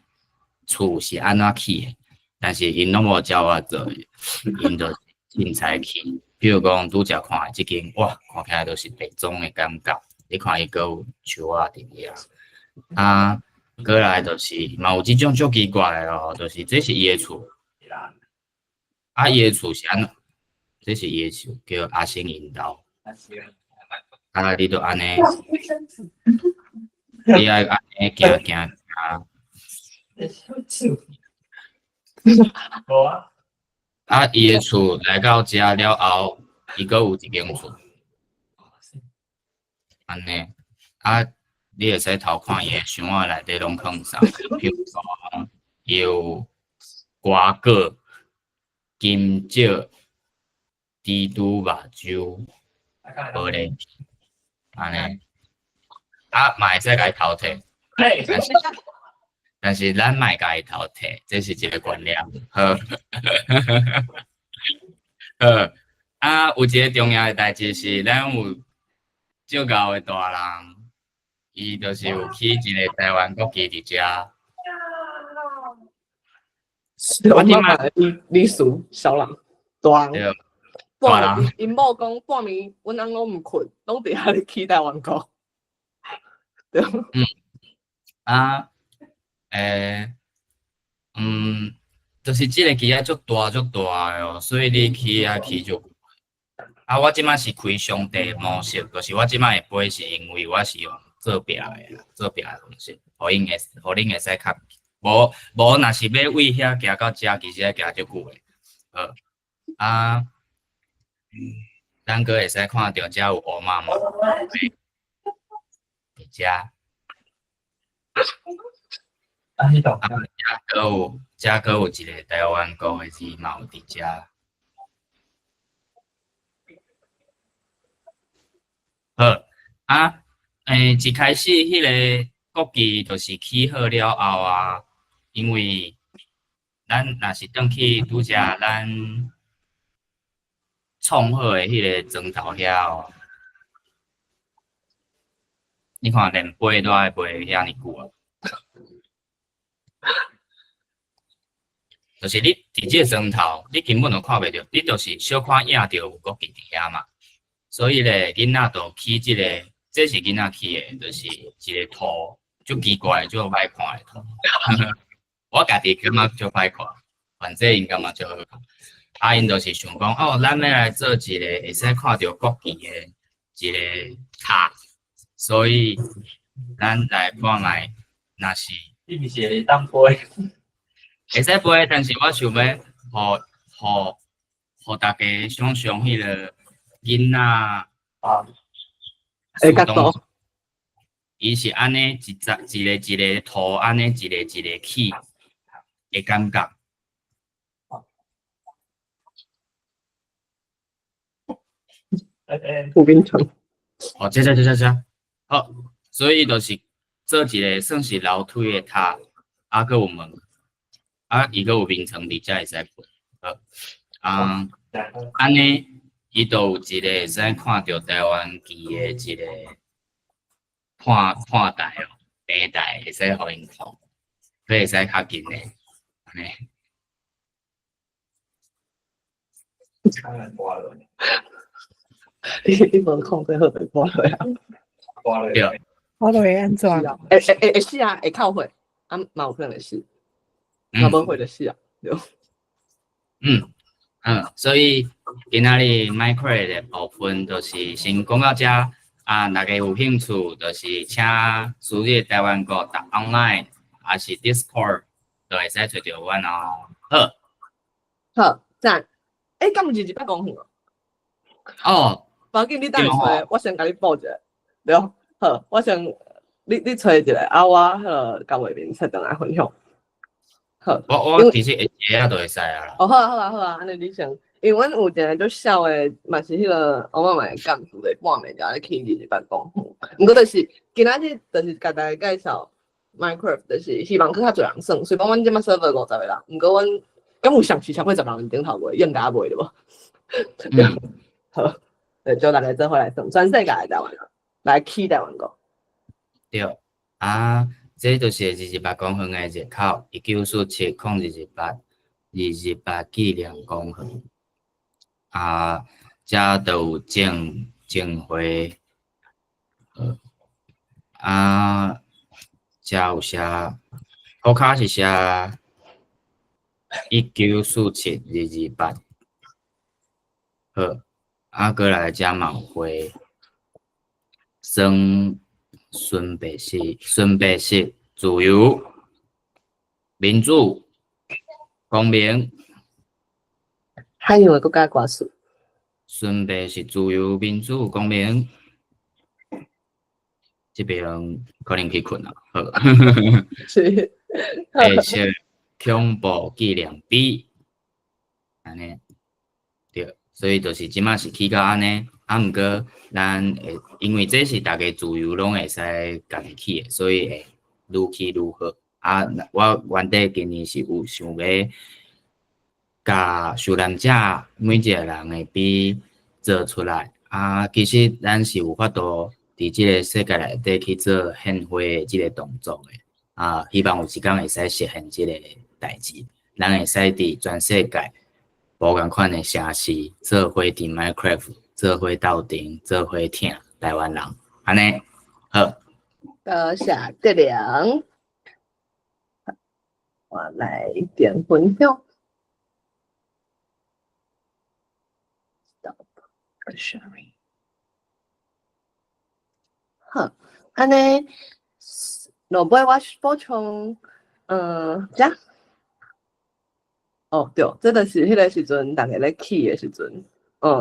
厝是按怎起的。但是𪜶攏無照我做，𪜶就凊彩起。比如講拄才看的這間，哇，看起來就是白種的感覺。你看伊閣有樹仔佇遐，啊，過來就是嘛有這種足奇怪的哦，就是這是伊的厝，啊，伊的厝是按怎？這是伊的厝，叫阿星𪜶兜。啊，你就按呢，你愛按呢行行行。啊，伊的厝來到遮了後，伊閣有一間厝，按呢，啊，你會使偷看伊的箱仔內底攏囥啥，比如講有瓜果、金蕉、豬肚肉粥、玻璃片，按呢，啊，嘛會使共伊偷摕，但是咱莫共伊偷摕，這是一個觀念。好，好，啊，有一個重要的代誌是，咱有足𠢕的大人，伊就是有起一個台灣國旗佇遮。我這擺李叔小人大人，大人，𪜶某講半暝，阮翁攏毋睏，攏佇遐咧起台灣國。對。嗯，啊。就是這個旗仔足大足大的哦，所以你起啊起足久。啊，我這擺是開上帝模式，就是我這擺會飛，是因為我是用做壁的，做壁的方式，予恁會使較無無，若是欲為遐行到遮，其實愛行足久的。好，啊，咱閣會使看著遮有烏媽媽佇遮。啊，啊，遮閣有一個台灣國的字嘛有佇遮。好，啊，一開始彼個國旗就是起好了後啊，因為咱若是轉去拄才咱創好的彼個磚頭遐哦，你看連飛都愛飛遐爾久啊。就是你佇這個磚頭，你根本就看袂著，你就是小可影著有國旗佇遐嘛。所以咧，囡仔就起這個，這是囡仔起的，就是一個圖，足奇怪、足歹看的圖。我家己感覺足歹看，反正𪜶感覺足好看。啊，𪜶就是想講，哦，咱欲來做一個會使看著國旗的一個塔，所以咱來看覓，若是。你毋是會當飛？會使飛，但是我想欲，予大家想像彼個囡仔啊，會角度，伊是按呢一隻一個一個圖，按呢一個一個起的感覺。有眠床。哦，這這這這這，好，所以就是做一個算是樓梯的塔，啊，閣有門，啊，伊閣有眠床佇遮會使睏，好，啊，按呢，伊就有一個會使看著台灣旗的一個看看台哦，平台會使予𪜶看，佫會使較近的，按呢。你無控制好就跋落啊？對。跋落會按怎？會死啊，會哭血，啊嘛有可能會死，若無血就死啊，對。所以今仔日 Minecraft 的部分就是先講到遮，啊，大家有興趣就是請輸入台灣國 online，抑是 Discord，就會使揣著阮哦。好。好，讚。欸，敢毋是200公分哦？哦。無要緊，你等下揣，我先共你報一下，對。好，我先你揣一下，啊，我彼個共畫面切轉來分享。好。我其實會寫就會使啊啦。哦，好啊，好啊，好啊，按呢你先，因為阮有一個足痟的，嘛是彼個我媽媽的幹事的半暝就咧起2200公分。毋過就是今仔日就是共大家介紹 Minecraft，就是希望閣較濟人耍。雖然阮這擺 server 50個人，毋過阮敢有上是超過10人頂頭袂？應該袂對無？好，就大家做伙來耍，全世界的台灣人來起台灣國。對，啊，這就是28公分的入口，1947-0228。二二八紀念公園。啊，遮都有種種花，啊，遮有寫，塗跤是寫1947 228，好，啊，過來遮嘛有花，雙純白色，純白色，自由、民主、光明。海洋的國家歌詞。純白是自由、民主、光明。這邊可能去睏啦，好。是。白色恐怖紀念碑，按呢，對，所以就是這馬是起到按呢，啊，毋過咱會因為這是逐家自由攏會使家己起的，所以會愈起愈好。啊，我原底今年是有想欲共受難者每一個人的碑做出來，啊，其實咱是有法度佇這個世界內底去做獻花的這個動作的，啊，希望有一工會使實現這個代誌，咱會使佇全世界無仝款的城市做伙佇 Minecraft 做伙鬥陣，做伙疼台灣人，按呢好。多謝德良，我來點分享。Stop sharing。好，按呢，落尾我補充，遮，哦對，這就是彼个時陣，逐家咧起的時陣，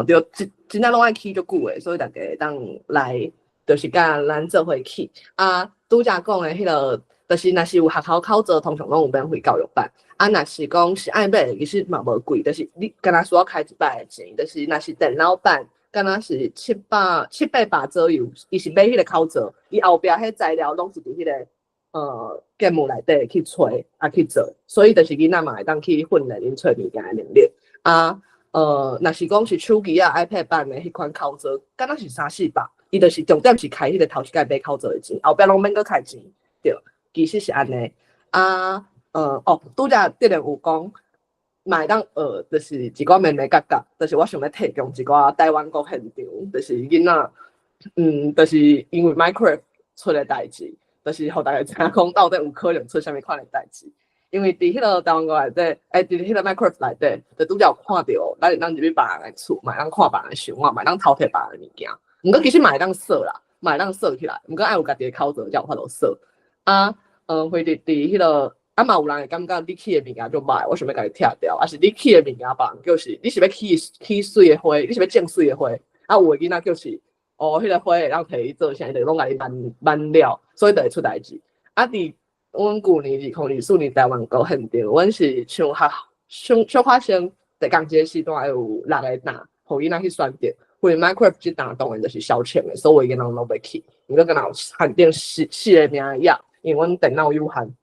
對，真真正攏愛起足久的，所以逐家會當來，就是佮咱做伙起。啊，拄才講的彼个，就是若是有學校口座，通常攏有免費教育版。啊，若是講是愛買，其實嘛無貴，就是你敢若需要開一擺的錢，就是若是電腦版，敢若是七百七八百左右，伊是買彼个口座，伊後壁彼材料攏是佇彼个game 內底去揣啊去做，所以就是囡仔嘛會當去訓練𪜶揣物件的能力。啊，若是講是手機啊 iPad 版的彼款口座，敢若是三四百，伊就是重點是開彼個頭一擺買口座的錢，後壁攏免閣開錢，對，其實是按呢。啊，哦，拄才德良有講，嘛會當學，就是一寡眉眉角角，就是我想欲提供一寡台灣國現場，就是囡仔，就是因為 Minecraft 出的代誌，就是予大家知影講到底有可能出啥物款的代誌。因為佇彼個台灣國內底，佇彼個 Minecraft 內底，就拄才有看著，咱會當入去別人的厝，嘛會當看別人的生活，嘛會當偷摕別人的物件。毋過其實嘛會當鎖啦，嘛會當鎖起來，毋過愛有家己的口座才有法度鎖。啊，會佇彼個，啊嘛有人會感覺你起的物件足䆀，我想欲共你拆掉，抑是你起的物件別人就是你是欲起起媠的花，你是欲種媠的花，啊有的囡仔就是，哦，彼個花會當提去做啥，伊就攏共你挽挽了，所以就會出代誌。啊，佇阮舊年2024年台灣國現場，阮是像學小小可先佇仝一个時段會有六个檔，予囡仔去選擇。因為 Minecraft 這檔當然就是消遣的，所有囡仔攏欲去。毋過敢若有限定四四个名額，因為阮電腦有限。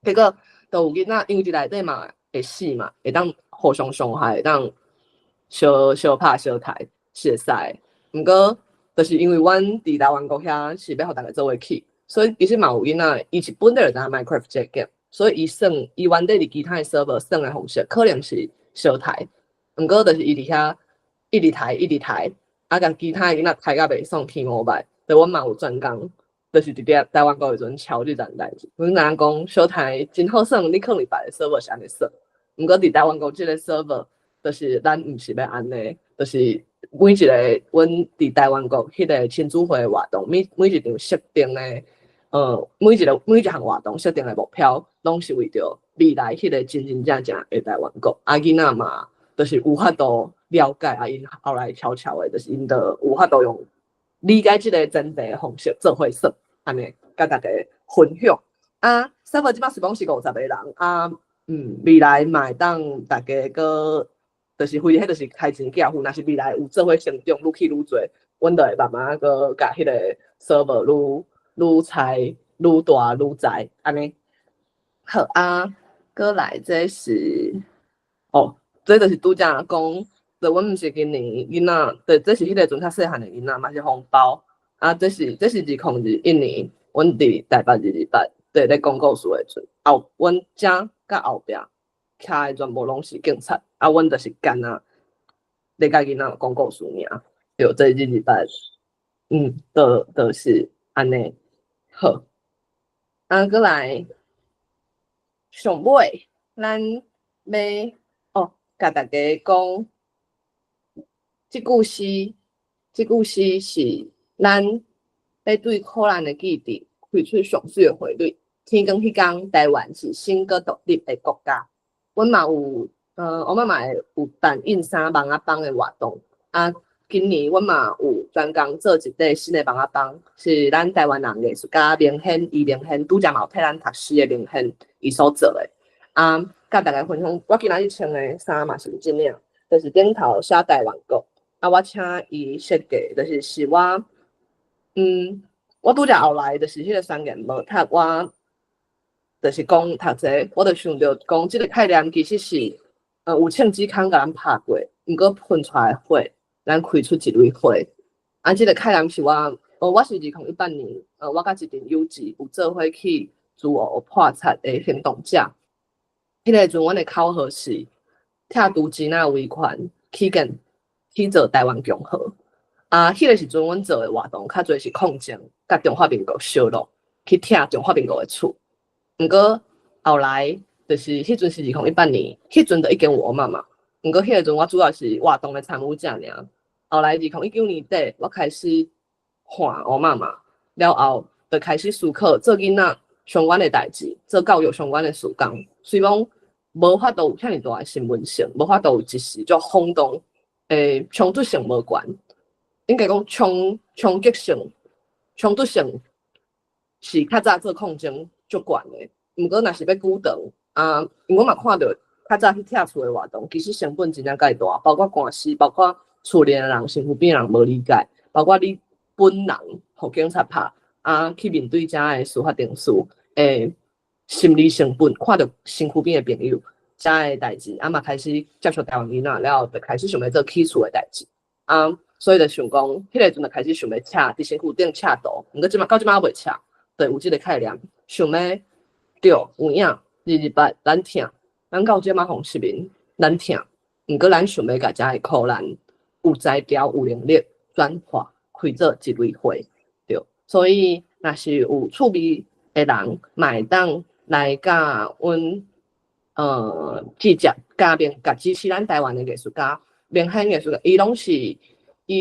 結果就有囡仔，因為佇內底嘛會死嘛，會當互相傷害，會當相相拍相刣是會使的。毋過就是因為阮佇台灣國遐是欲予逐家做伙去，所以其實嘛有囡仔，伊是本底就知影 Minecraft 這個 game，所以伊耍伊原底佇其他的 server 耍的方式可能是相刣，毋過就是伊佇遐一直刣一直刣，啊，共其他的囡仔刣甲袂爽起五擺，就阮嘛有專工，就是佇咧台灣國的時陣敲這件代誌。阮知影講相刣真好耍，你囥佇別个 server 是按呢耍，毋過佇台灣國這個 server，就是咱毋是欲按呢，就是每一個阮佇台灣國彼個親子會的活動，每每一場設定的，每一個每一項活動設定的目標，攏是為著未來彼個真真正正的台灣國。啊，囡仔嘛，就是有法度了解啊，𪜶後來悄悄的，就是𪜶就有法度用理解這個前提的方式做伙耍，按呢共大家分享。啊，server 這擺是講是50個人，啊，未來嘛會當大家閣，就是非彼就是開錢寄付，若是未來有做伙成長愈起愈濟，阮就會慢慢閣共彼個 server 愈愈拆愈大愈載，按呢。好啊，閣來這是，哦，這就是拄才講，就阮毋是今年囡仔，對，這是彼個陣較細漢的囡仔，嘛是紅包。啊，這是2021年，阮佇台北228，對，咧講故事的時陣，後阮遮佮後壁。徛的全部攏是警察，啊，阮就是干焦咧共囡仔講故事爾，對，這二二八，就是按呢，好，啊，閣來上尾，咱欲哦，共大家講，這句詩是咱欲對苦難的記憶開出上媠的花蕊。天光彼工，台灣是新閣獨立的國家。阮嘛有，我媽媽會有辦印衫網仔枋的活動。啊，今年阮嘛有專工做一塊新的網仔枋，是咱台灣人藝術家明顯，伊明顯拄才嘛有替咱讀詩的明顯，伊所做的。啊，佮大家分享，我今仔日穿的衫嘛是這領，就是頂頭寫台灣國。啊，我請伊設計，就是我，我拄才後來就是彼个宣言無讀，我就是講讀這，我就想著講這个概念其實是，有銃子空共咱拍過，毋過噴出來的火，咱開出一蕊花。啊，這个概念是我，我是2018年，我佮一陣友誼有做伙去自我破產的行動者。彼个時陣，阮的口號是拆除支那威權，起建起造台灣共和。啊，彼个時陣，阮做的活動較濟是抗爭，佮中華民國相落去拆中華民國的厝。毋過後來，就是彼陣是2018年，彼陣就已經有我媽媽。毋過彼个陣我主要是活動的參與者爾。後來2019年底，我開始換我媽媽，了後就開始思考做囡仔相關的代誌，做教育相關的事工。雖講無法度有遐爾大的新聞性，無法度有一時足轟動，衝突性無懸，應該講衝擊性、衝突性是較早做抗爭足懸的。毋過若是欲久長啊，因為我嘛看著較早去拆厝的活動，其實成本真正蓋大，包括官司，包括厝裡的人、身軀邊的人無理解，包括你本人予警察拍啊，去面對遮的司法程序，心理成本，看著身軀邊的朋友遮的代誌，啊嘛開始接觸台灣囡仔了後，就開始想欲做起厝的代誌啊，所以就想講，彼个時陣就開始想欲拆，佇身軀頂拆圖，毋過這馬到這馬猶未拆，就有這个概念，想欲對有影二二八，咱疼，咱到這馬予市民，咱疼，毋過咱想欲共遮的苦難有才調、有能力轉化，開做一蕊花，對。所以若是有趣味的人，嘛會當來佮阮直接加盟，共支持咱台灣的藝術家，明顯藝術家，伊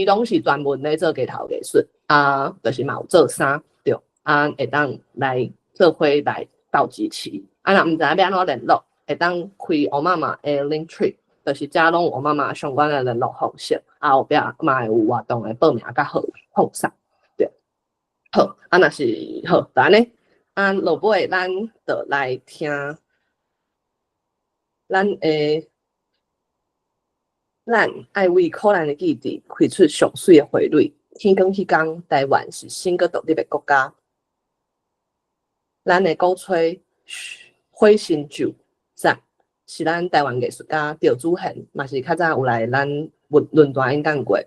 攏是專門咧做街頭藝術，啊，就是嘛有做衫，對，啊，會當來做伙來鬥支持。啊，若毋知影欲按怎聯絡，會當開烏媽媽的 Linktree，就是遮攏有烏媽媽相關的聯絡方式，啊，後壁嘛會有活動的報名佮號放送，對。好，啊，若是好，就按呢，啊，落尾咱就來聽咱的，咱愛為苦難的記憶開出上媠的花蕊。天光彼工，台灣是新閣獨立的國家。咱的鼓吹火神咒讚，是咱台灣藝術家趙主賢，嘛是較早有來咱論壇演講過，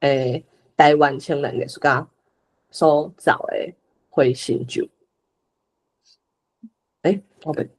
台灣青年藝術家所造的火神咒。我袂。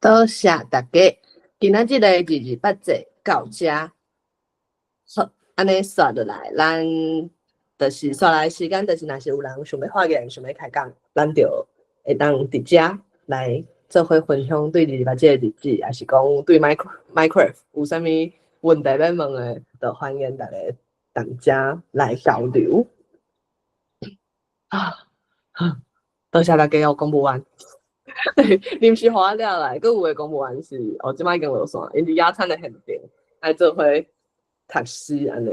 多謝大家，今仔這個二二八節到遮，好，按呢煞落來，咱就是煞來時間，就是若是有人想欲發言、想欲開講，咱就會當佇遮來做伙分享對二二八這個日子，抑是講對 Minecraft 有啥物問題欲問的，就歡迎大家佇遮來交流。啊，多謝大家，我講不完。臨時予我掠來，閣有的講不完是，哦，這擺已經落線，𪜶佇野餐的現場，愛做伙讀詩按呢。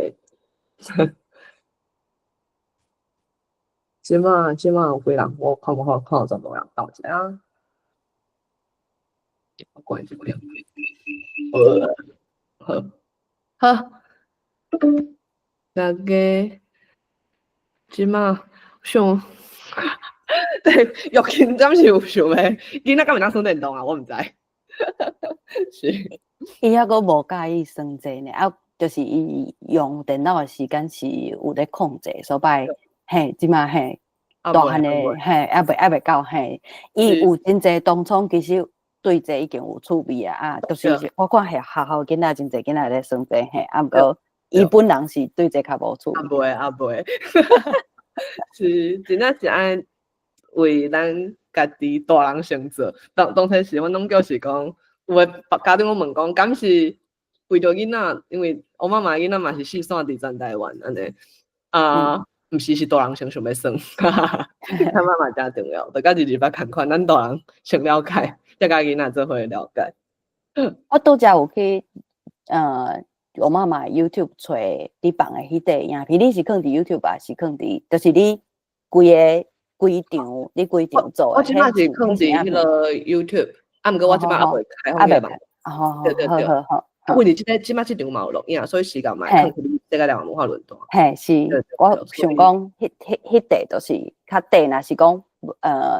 這擺這擺有幾人？我看無看看有十無人到遮啊？我關這個。好，好，大家這擺想。對，玉琴敢是有想欲？囡仔敢會當耍電動啊？我毋知。是。伊猶閣無佮意耍這呢，啊，就是伊用電腦的時間是有咧控制，所擺嘿，這擺嘿，大漢的嘿，猶未到嘿，伊有真濟當初其實對這已經有趣味啊，啊，就是我看學校囡仔真濟囡仔咧耍這嘿，啊，毋過伊本人是對這較無趣味。啊袂啊袂，是真正是按為咱家己大人先做，當當初時阮攏叫是講，有的家長攏問講，敢是為著囡仔，因為我媽媽囡仔嘛是四散佇全台灣按呢，啊，毋是是大人先想欲耍，感覺嘛誠重要，就佮二二八仝款，咱大人先了解，才佮囡仔做伙了解。我拄才有去，我媽媽 YouTube 揣你放的彼塊影片，你是囥佇 YouTube 抑是囥佇，就是你規个規場，你規場做的。我這擺是囥佇彼个 YouTube，啊，毋過我這擺猶未開放彼個網。對對對。好好啊，問題這個這擺這場嘛有錄影，所以時間嘛會囥佇世界台灣文化論壇。嘿，是，我想講，彼彼彼塊就是較短，若是講，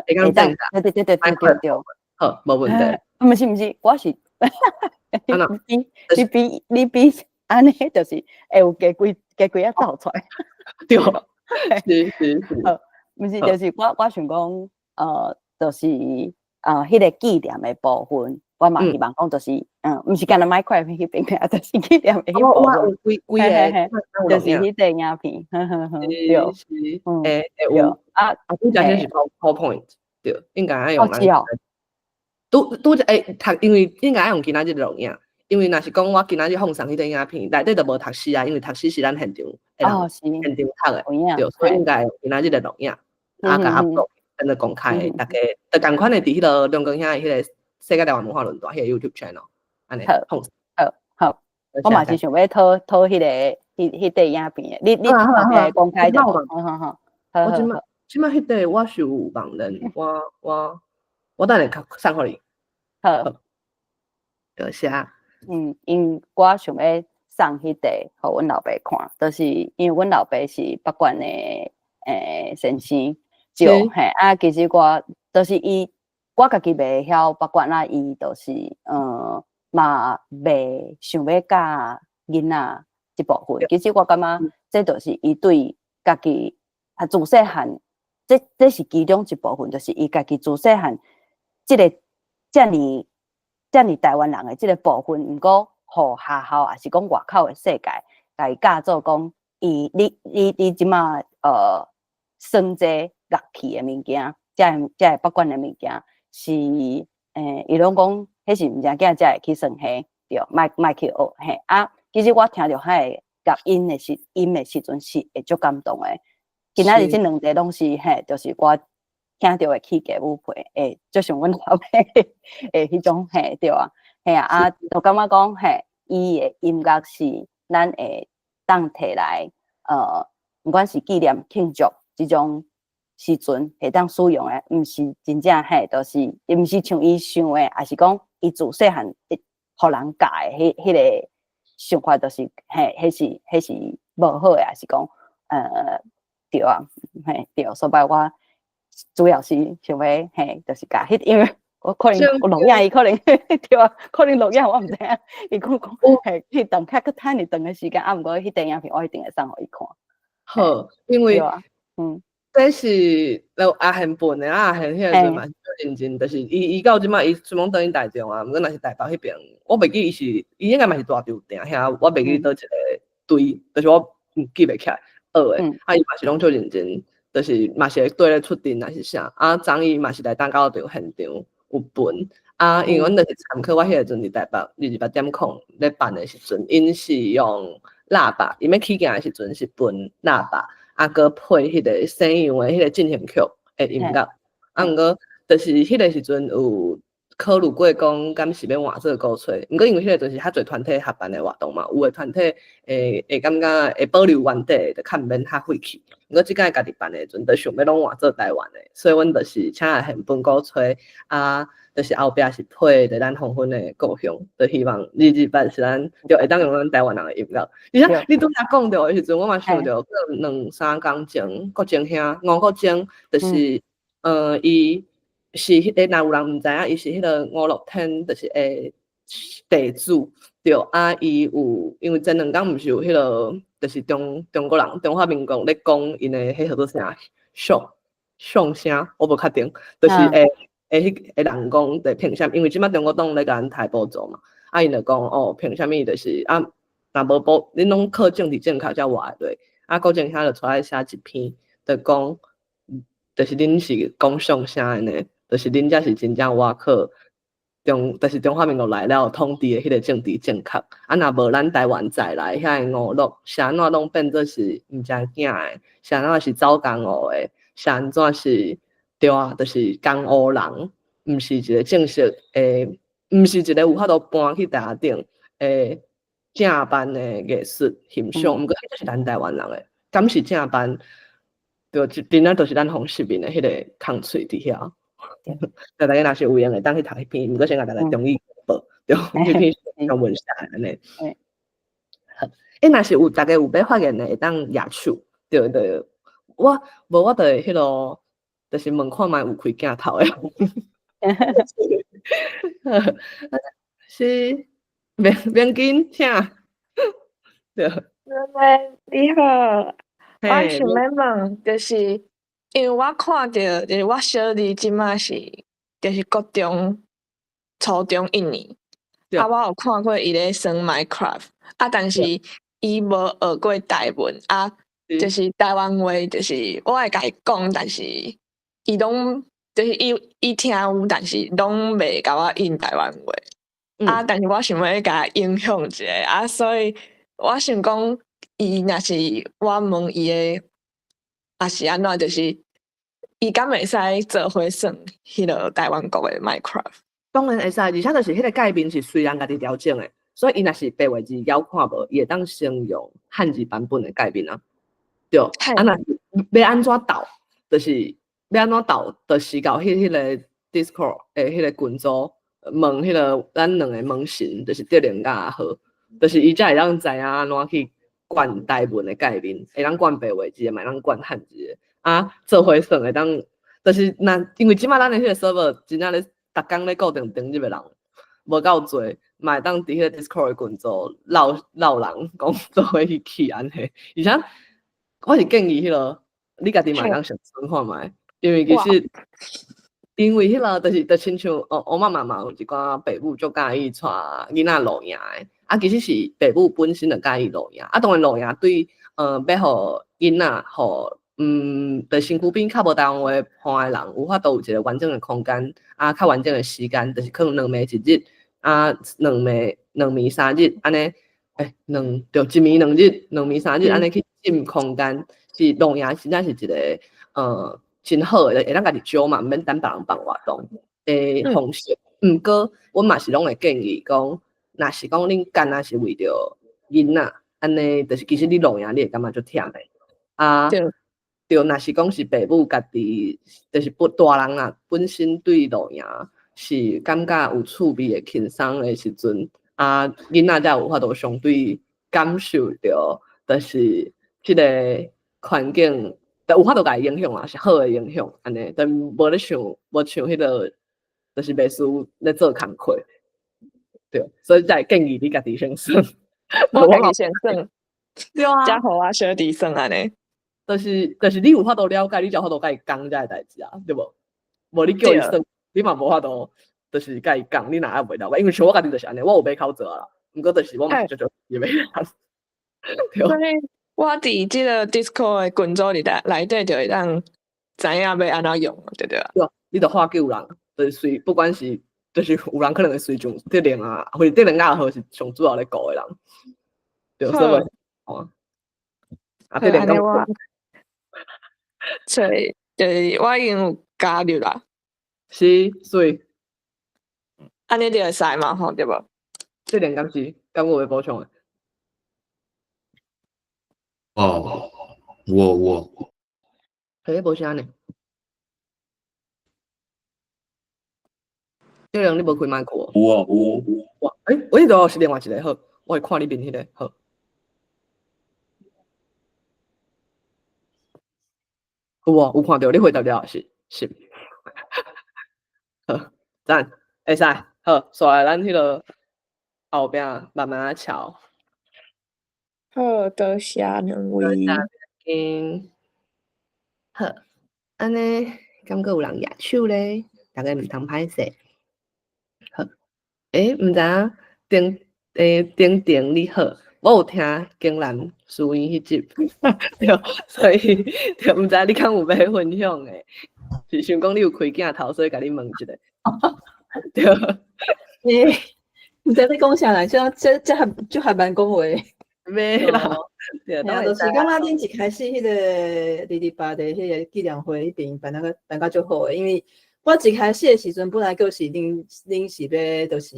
會當對對對對對對對。好，無問題。毋是毋是，我是，你比你比你比按呢，就是會有加幾加幾仔走出來。對，是是是。好，毋是，就是我想講，就是，彼个紀念的部分，我嘛希望講，就是，毋是干焦 Minecraft 彼邊啊，就是紀念的彼部分。規規個，就是彼塊影片，呵呵呵，對，是，會會有啊，啊，拄才先是 PowerPoint，對，應該愛用。拄拄才會讀，因為應該愛用今仔日錄影，因為若是講我今仔日放送彼塊影片，內底就無讀詩啊，因為讀詩是咱現場，哦，是現場讀的，對，所以應該今仔日的錄影，啊，共 upload，變做公開，大家就仝款的佇彼個梁光兄的彼個世界台灣文化論壇彼個 YouTube channel，按呢放送。好，好，我嘛是想欲討討彼個彼彼塊影片的，你你後壁公開就好，好好。我這擺這擺彼塊我是有網站，我等下送予你。好，多謝。嗯，因我想欲送彼塊予阮老爸看，就是因為阮老爸是北管的先生，對，嘿啊，其實我就是伊，我家己袂曉北管啊，伊就是嘛袂想欲教囡仔這部分。其實我感覺這就是伊對家己啊自細漢，這這是其中一部分，就是伊家己自細漢這个遮爾遮爾台灣人的這个部分，毋過予學校抑是講外口的世界，共伊教做講，伊你你你這馬耍這樂器的物件，這个這个北管的物件是伊攏講彼是毋正囝才會去耍彼，對，莫莫去學嘿啊。其實我聽著彼个樂音的時音的時陣是會足感動的。今仔日這兩個攏是嘿，就是我聽著會起雞母皮，會就像阮老爸的彼種嘿，對啊，嘿啊，啊，就感覺講嘿，伊的音樂是咱會當提來，毋管是紀念慶祝這種時陣會當使用的，毋是真正嘿，就是毋是像伊想的，抑是講伊自細漢予人教的彼彼个想法，就是嘿，彼是彼是無好的，抑是講對啊，嘿對，所以我主要是想欲嘿，就是共彼，因為我可能我錄影，伊可能對啊，可能錄影我毋知影，伊講講嘿，彼當較閣趁一長的時間，啊，毋過彼塊影片我一定會送予伊看。好，因為這是就阿賢分的啊，阿賢彼個時陣嘛是足認真，就是伊到這擺伊雖講轉去台中啊，毋過若是台北彼邊，我袂記伊是伊應該嘛是大稻埕遐，我袂記佗一個隊，就是我毋記袂起來學的，啊伊嘛是攏足認真，就是嘛是會綴咧出陣還是啥，啊昨伊嘛是來東到場現場有分，啊因為阮就是參考我彼個陣佇台北28.0咧辦的時陣，𪜶是用喇叭，𪜶欲起行的時陣是分喇叭。啊，閣配彼個西洋的彼個進行曲的音樂，啊，毋過就是彼個時陣有考慮過講，敢是欲換做鼓吹，毋過因為彼個陣是較濟團體合辦的活動嘛，有的團體會感覺會保留原底，就較毋免較費氣。毋過這擺家己辦的時陣，就想欲攏換做台灣的，所以阮就是請阿賢分鼓吹，啊，就是後壁是配著咱黃昏的故鄉，就希望228是咱就會當用咱台灣人的音樂。而且你拄才講著的時陣，我嘛想著，可能兩三工前，國政兄吳國楨，就是伊是彼個，若有人毋知影，伊是彼個吳樂天，就是會地主對啊，伊有因為前兩工毋是有彼個，就是中國人中華民國咧講𪜶的彼號做啥相相聲，我無確定，就是會。會彼個人講，就憑啥？因為這擺中國黨咧共咱抬補助嘛，啊，𪜶就講哦，憑啥物就是啊，若無補，恁攏靠政治正確才活會落。啊，郭正兄就出來寫一篇，就講，就是恁是講相聲的呢，就是恁才是真正倚靠中，就是中華民國來了統治的彼個政治正確。啊，若無咱台灣在來遐个娛樂，是按怎攏變做是毋正經的，是按怎是走江湖的，是按怎是。對啊，就是江湖人，毋是一個正式的，毋是一個有法度搬去台頂的正版的藝術欣賞。毋過，彼個是咱台灣人的，敢是正版？對，真正就是咱予翕面的彼個空喙佇遐。大家若是有閒會當去讀彼篇，毋過先共大家中語報，對，彼篇中文寫的按呢。好，欸，若是有大家有欲發言的，會當舉手，對對。我無我就會彼囉。就是問看覓有開鏡頭的，是免免緊，請。對。妹你好，我想欲問，就是因為我看著，就是我小弟這擺是，就是國中、初中一年，啊，我有看過伊咧耍 Minecraft，啊，但是伊無學過台文，啊，就是台灣話，就是我會共伊講，但是伊攏就是伊聽有，但是攏袂共我應台灣話。啊，但是我想欲共伊影響一下，啊，所以我想講，伊若是我問伊的，抑是按怎，就是伊敢會使做伙耍彼个台灣國的 Minecraft？當然會使，而且就是彼個界面是隨人家己調整的，所以伊若是白話字猶看無，伊會當先用漢字版本的界面啊。對，啊，若是欲按怎鬥，就是欲按怎鬥，就是到彼個 Discord 的彼個群組問彼個咱兩個門神，就是德玲佮阿和，就是伊才會當知影按怎去管台文的界面，會當管白話字的，嘛會當管漢字的。啊，做伙耍會當，就是若因為這擺咱的彼個 server 真正咧，逐工咧固定登入的人無夠濟，嘛會當佇彼個 Discord 的群組落落人講做伙去起按呢。而且我是建議彼個你家己嘛會當先耍看覓，因為其實因為彼個就是就親像哦，我媽媽嘛有一寡爸母足佮意帶囡仔露營的，啊，其實是爸母本身就佮意露營，啊，當然露營對欲予囡仔予佇身軀邊較無台灣話伴的人，有法度有一個完整的空間，啊，較完整的時間，就是可能兩暝一日，啊，兩暝兩暝三日，按呢，欸，兩著一暝兩日，兩暝三日，按呢去佔空間，是露營真正是一個真好的，會當家己招嘛，毋免等別人辦活動的方式。毋過，阮嘛是攏會建議講，若是講恁干焦是為著囡仔，按呢，就是其實你露營你會感覺足忝的，啊。對，若是講是爸母家己，就是本大人啊，本身對露營是感覺有趣味的輕鬆的時陣，啊，囡仔才有法度相對感受著，就是這个環境，就有法度共伊影響啦，是好的影響，按呢，但無咧像，無像彼个，就是袂輸咧做工課，對，所以才會建議你家己先耍。我家己先耍，對啊，才予我小弟耍按呢。就是你有法度了解，你才有法度共伊講這个代誌啊，對無？無你叫伊算，你嘛無法度，就是共伊講，你若猶袂了解，因為像我家己就是按呢，我有買口罩啦，毋過就是我嘛是足足伊袂對。所以我佇這个 Discord 的群組裡底內底就會當知影欲按怎用，對對啊？對，你就喊叫人，就是隨不管是就是有人可能會隨上德玲啊，或者德玲阿號是上主要咧顧的人，對，所以哦，啊，德玲按呢我，所以就是我已經有加入啦。是，水。按呢就會使嘛吼，對無？德玲敢是？敢有欲補充的？哦，我。嘿，無聲呢。德玲，你無開麥克？有啊，有。哇，欸，我彼個是另外一個好，我會看你面彼個好。有啊，有看著你回答了是是。好，讚，會使，好，煞來咱彼個後壁慢慢仔敲。好，多謝兩位。嗯，好，按呢，敢閣有人舉手咧？逐家毋通歹勢。好，欸，毋知影丁欸丁丁你好，我有聽江南書院彼集，對，所以對，毋知你敢有欲分享的？是想講你有開鏡頭，所以共你問一下。對。欸，毋知欲講啥啦，這這還就還蠻講話。袂啦，對，就是感覺恁一開始彼个二二八的彼个紀念會彼邊辦得辦甲足好的，因為我一開始的時陣本來閣是恁是欲就是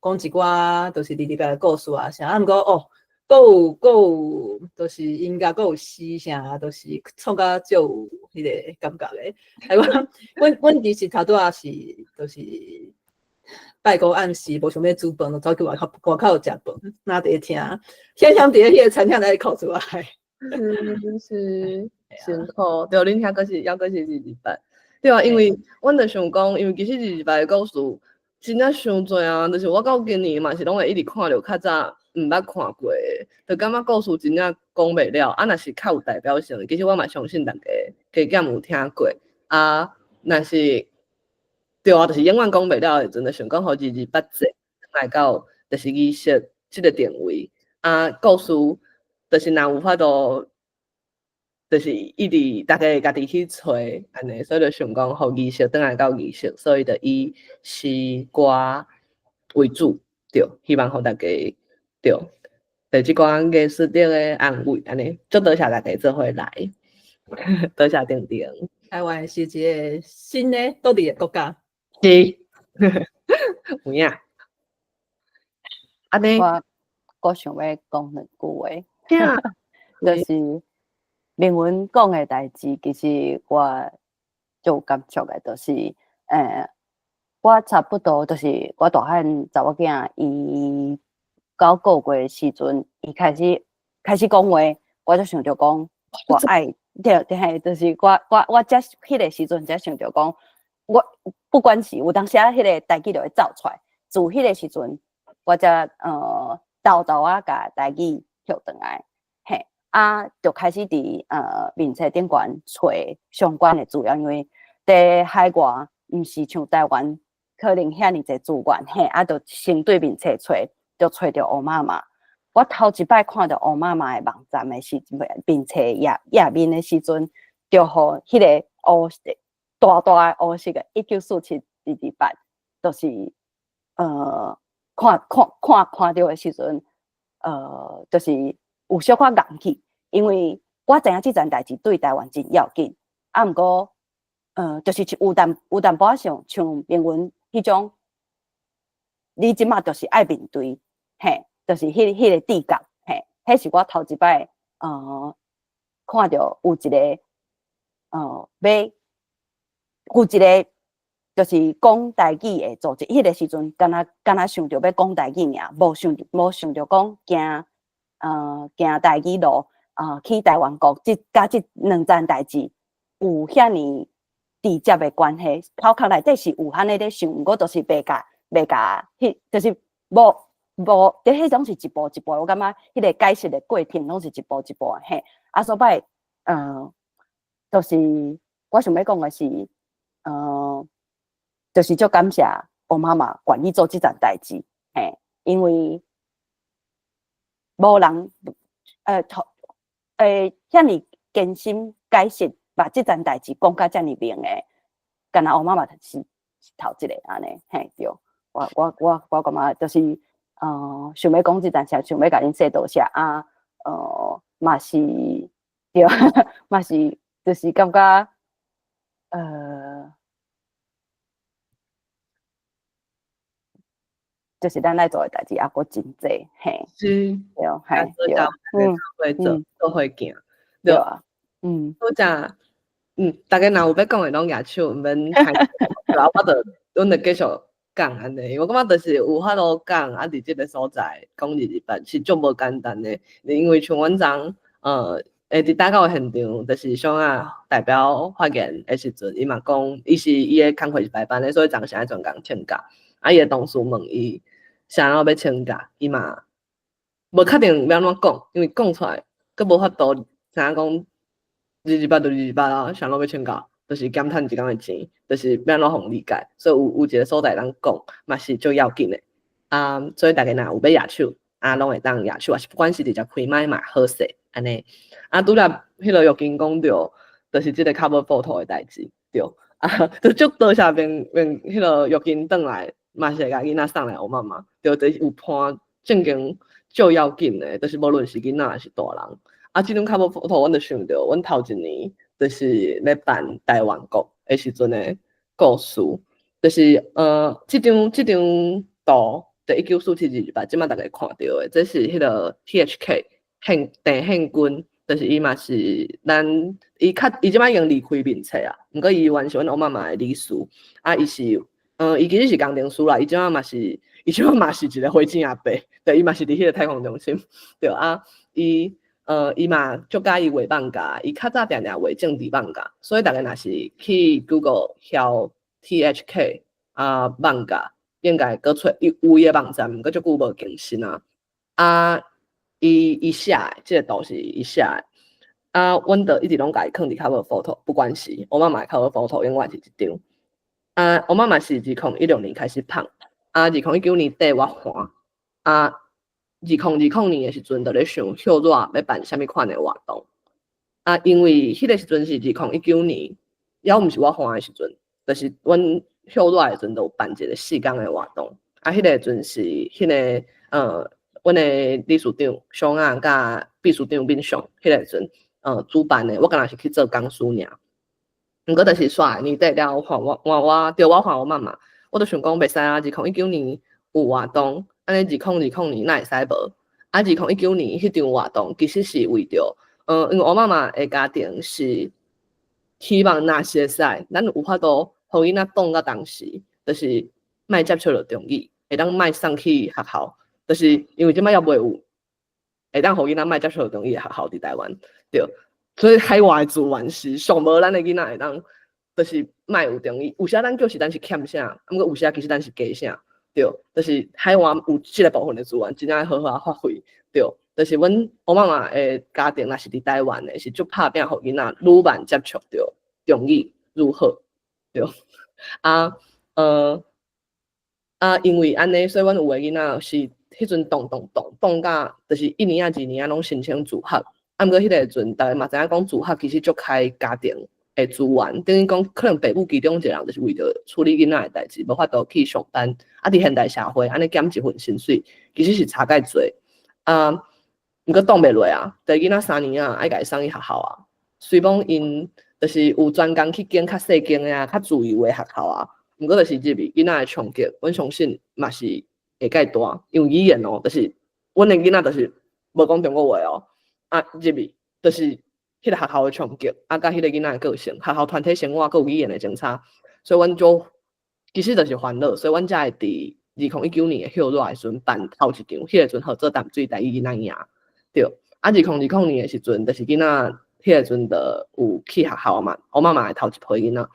講一寡就是二二八的故事啊啥，啊毋過哦，閣有閣有就是音樂閣有詩啥，就是創甲足有彼个感覺的。啊，我阮其實頭拄仔是就是拜五暗時無想欲煮飯，就走去外口外口食飯，若佇咧聽，險險佇咧彼个餐廳內哭出來。是是辛苦，對，恁遐閣是猶閣是二二八，對啊，因為阮就想講，因為其實二二八的故事真正傷濟啊，就是我到今年嘛是攏會一直看著較早毋捌看過的，就感覺故事真正講袂了。啊，若是較有代表性的，其實我嘛相信逐家加減有聽過。啊，若是對啊，就是永遠講袂了的時陣，就想講予二二八節來到就是儀式這個定位。啊，故事就是若有法度，就是一直逐家會家己去揣按呢，所以就想講予儀式轉來到儀式，所以就以詩歌為主，對，希望予逐家對，對這寡藝術頂的安慰按呢，足多謝逐家做伙來，多謝丁丁。台灣是一個新的獨立的國家。是，有影。按呢，我想欲講兩句話，就是明文講的代誌，其實我足有感觸的，就是，我差不多就是我大漢查某囝，伊9個月的時陣，伊開始講話，我就想著講，我愛，對對，就是我才彼個時陣才想著講，我不管是有當時啊，彼個台語就會走出來，自彼個時陣，我才沓沓仔共台語學轉來，嘿，啊，就開始佇面冊頂懸揣相關的資料，因為佇海外毋是像台灣可能遐爾濟資源，嘿，啊，就先對面冊揣，就揣著烏媽媽。我頭一擺看著烏媽媽的網站的時陣，面冊頁面的時陣，就予彼个烏大大的烏色的1947 228，就是看著的時陣，就是有小可戇去，因為我知影這件代誌對台灣真要緊，啊，毋過，就是有淡薄仔像明文彼種，你這馬就是愛面對，嘿，就是彼个直覺，嘿，彼是我頭一擺，看著有一個，欲有一個就是講台語的組織，彼個時陣敢若想著欲講台語爾，無想著講行台語路，去台灣國，這佮這兩件代誌有遐爾直接的關係。頭殼內底是有按呢咧想，毋過就是袂共，彼就是無無，佇彼種是一步一步，我感覺彼個解釋的過程攏是一步一步的，嘿。啊，所擺，就是我想欲講的是，就是足感謝王媽媽願意做這層代誌，嘿，因為無人，遐爾堅心解釋，把這層代誌講甲遮爾明的，干焦王媽媽是頭一個按呢，嘿，對，我感覺就是，想欲講這層，想欲共恁說多謝啊，嘛是，對，嘛是，就是感覺，就是咱愛做的代誌猶閣真濟，嘿，對，嘿，對，做做做伙行，對啊，嗯，好正，逐家若有欲講的攏舉手，毋免害羞，啊，阮就繼續講按呢。我感覺就是有法度講，啊，佇這个所在講228是足無簡單的，因為像阮昨，佇打狗的現場，就是小仔代表發言的時陣，伊嘛講，伊是伊的工課是排班的，所以昨是愛專工請假。啊，伊的同事問伊啥物欲請假，伊嘛無確定欲按怎講，因為講出來閣無法度，知影講228就二二八啊，啥物欲請假，就是減趁一工的錢，就是欲按怎予人理解，所以有一个所在通講，嘛是足要緊的。啊，所以逐家若有欲舉手，啊，攏會當舉手，抑是不管是直接開麥嘛好勢按呢。啊，拄才彼个玉金講著，就是這个 cover photo 的代誌，對。啊，就足多謝免彼个玉金轉來，嘛是會共囡仔送來予媽媽，對，就是有伴正經足要緊的，就是無論是囡仔抑是大人。啊，這張 cover photo 阮就想著，阮頭一年就是咧辦台灣國的時陣的故事，就是這張圖，就1947 228，這擺逐家看著的，這是彼个 THK 憲鄭憲軍，就是伊嘛是咱伊較伊這擺已經離開面冊啊，毋過伊原是阮翁媽媽的理事，啊，伊是伊其實是工程師啦，伊這擺嘛是一个火箭阿伯，對，伊嘛是佇彼个太空中心，對啊，伊嘛足佮意畫漫畫，伊較早定定畫政治漫畫，所以逐家若是去 Google 敲 THK 啊漫畫，應該閣揣有伊的網站，毋過足久無更新啊。啊，伊寫的，這个圖是伊寫的。啊，阮就一直攏共伊囥佇 cover photo，不管是我媽媽的 cover photo 永遠是一張。啊，我媽媽是2016年開始麭，啊，2019年底我換，啊，2020年的時陣就咧想歇熱欲辦啥物款的活動。啊，因為彼個時陣是2019年，猶毋是我換的時陣，就是阮歇熱的時陣就有辦一個4工的活動。啊，彼個時陣是彼個阮的理事長小雅佮秘書長敏雄，彼個時陣主辦的，我敢若是去做講師爾。毋過就是煞年底了後，換我對我換我媽媽，我就想講袂使啊！2019年有活動，按呢2020年哪會使無？啊，2019年彼場活動其實是為著，因為我媽媽的家庭是希望若是會使，咱有法度予囡仔擋到當時，就是莫接觸著中語，會當莫送去學校，就是因為這擺猶未有會當予囡仔莫接觸著中語的學校佇台灣，對。所以海外資源是上無咱的囡仔會當，就是莫有中語。有時咱就是咱是欠啥，毋過有時其實咱是加啥，對。就是海外有這个部分的資源，真正愛好好發揮，對。就是阮我媽媽的家庭若是佇台灣的，是足拍拚予囡仔愈慢接觸著中語愈好，對。啊，啊，因為按呢，所以阮有的囡仔是彼陣動動動動甲，就是一年仔、二年仔攏申請自學。啊，毋過彼個時陣，逐家嘛知影講自學其實足開家庭的資源，等於講可能爸母其中一個人就是為著處理囡仔的代誌，無法度去上班。啊，佇現代社會，按呢減一份薪水，其實是差蓋濟。啊，毋過擋袂落啊，佇囡仔3年仔，愛共伊送去學校啊。雖罔𪜶就是有專工去揀較細間的啊，較自由的學校啊。毋過就是入去囡仔的衝擊，阮相信嘛是會蓋大，因為語言哦，就是阮的囡仔就是無講中國話哦。啊，入去就是彼個學校的衝擊，啊，佮彼個囡仔的個性，學校團體生活，閣有語言的相差，所以阮就其實就是煩惱，所以阮才會佇2019年的歇熱的時陣辦頭一場，彼個時陣號做淡水台語囡仔營，對。啊，2020年的時陣，就是囡仔彼個時陣就有去學校嘛，我媽媽的頭一批囡仔，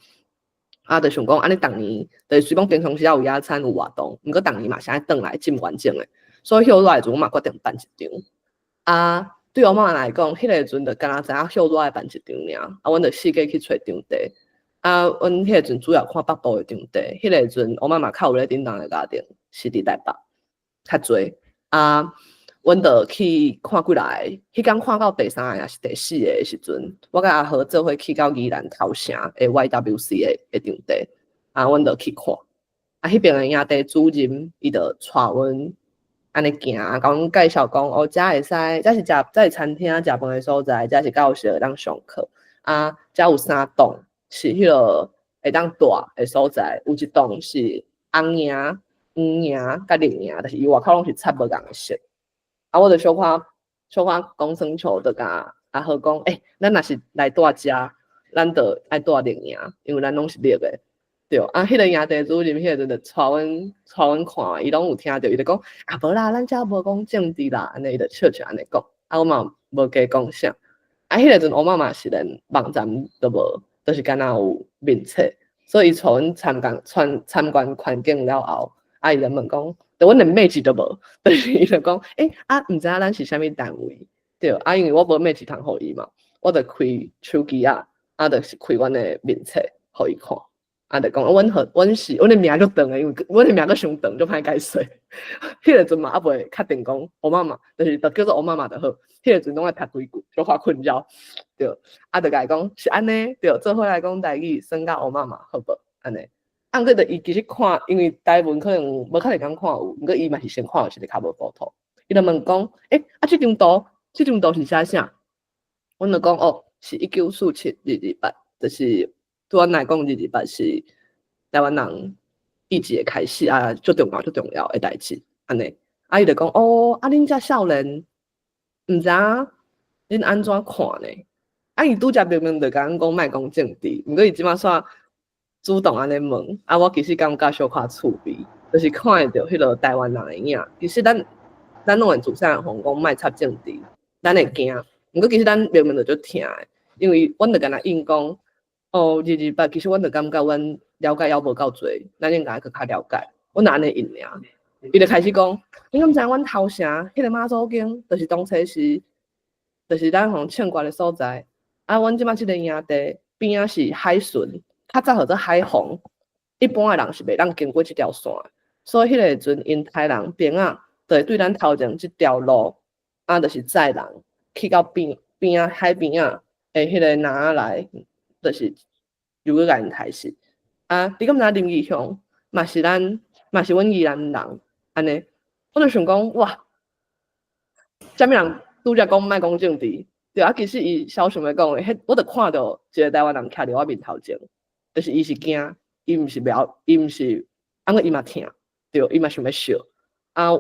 啊，就想講按呢逐年，就是雖講平常時有野餐有活動，毋過逐年嘛是愛轉來真完整的，所以歇熱的時陣，我嘛決定辦一場，啊。對我媽媽來講，彼個時陣就敢若知影歇熱愛辦一場爾，啊，阮就四界去揣場地。啊，阮彼個時陣主要看北部的場地，彼個時陣我媽媽較有咧叮當的家庭是佇台北較濟。啊，阮就去看幾若个，彼工看到第三个抑是第四个的時陣，我佮阿和做伙去到宜蘭頭城的 YWCA 的場地，啊，阮就去看。啊，彼爿的營地主任伊就帶阮按呢行，共阮介紹講，哦，遮會使，這是食，這是餐廳食飯的所在，這是教室會當上課。啊，遮有三棟是彼個會當蹛的所在，有一棟是紅營、黃營佮綠營，但是伊外口攏是漆無仝的色。啊，我就小可小可講耍笑，就共阿和講，欸，咱若是來蹛遮，咱就愛蹛綠營，因為咱攏是綠的。對，啊，彼個營地主任彼個陣就帶阮看，伊攏有聽著，伊就講，啊，無啦，咱遮無講政治啦，按呢伊就笑笑按呢講，啊，我嘛無加講啥。啊，彼個陣我媽媽是連網站都無，就是敢若有面冊，所以伊帶阮參觀參參觀環境了後，啊，伊就問講，就阮連名字都無，就是伊就講，欸，啊，毋知影咱是啥物單位，對，啊，因為我無名字通予伊嘛，我就開手機仔，啊，就是開阮的面冊予伊看。啊，就講，阮和阮是阮的名足長的，因為阮的名閣傷長，足歹解釋。彼個陣嘛猶未確定講歐媽媽，就是就叫做歐媽媽就好。彼個陣攏愛讀幾句，小可困擾。對，啊，就共伊講是按呢，對，做伙來講台語，耍甲歐媽媽好無？按呢。啊，毋過就伊其實看，因為台文可能無較濟工看有，毋過伊嘛是先看有一個較無糊塗。伊就問講，欸，啊，這張圖，這張圖是寫啥？阮就講，哦，是1947 228，就是。對阮來講，二二八是台灣人意志的開始啊，足重要、足重要的代誌，按呢。啊，伊就講，哦，啊，恁遮少年，毋知影恁按怎看呢？啊，伊拄才明明就共阮講莫講政治，毋過伊這馬煞主動按呢問，啊，我其實感覺小可趣味，就是看會著彼個台灣人的影。其實咱攏會自細漢予人講莫插政治，咱會驚，毋過其實咱明明就足疼的，因為阮就干焦應講。哦，二二八，其實阮就感覺阮了解猶無夠濟，咱應該閣較了解。阮就按呢應爾，伊就開始講，你敢知影阮頭城彼個媽祖宮，就是當初時，就是咱予槍決的所在。啊，阮這馬這個營地邊仔是海巡，較早號做海防，一般的人是袂當經過這條線的。所以彼個時陣，𪜶刣人兵仔，就會對咱頭前這條路，啊，就是載人去到邊邊仔海邊仔的彼個林仔內。就是又閣共𪜶刣死啊！你敢知影林義雄嘛是咱嘛是阮宜蘭人，按呢，我就想講哇，啥物人拄才講莫講政治，對啊，其實伊小想欲講的，彼我就看著一個台灣人徛佇我面頭前，就是伊是驚，伊毋是袂曉，伊毋是，啊，毋過伊嘛疼，對，伊嘛想欲笑啊，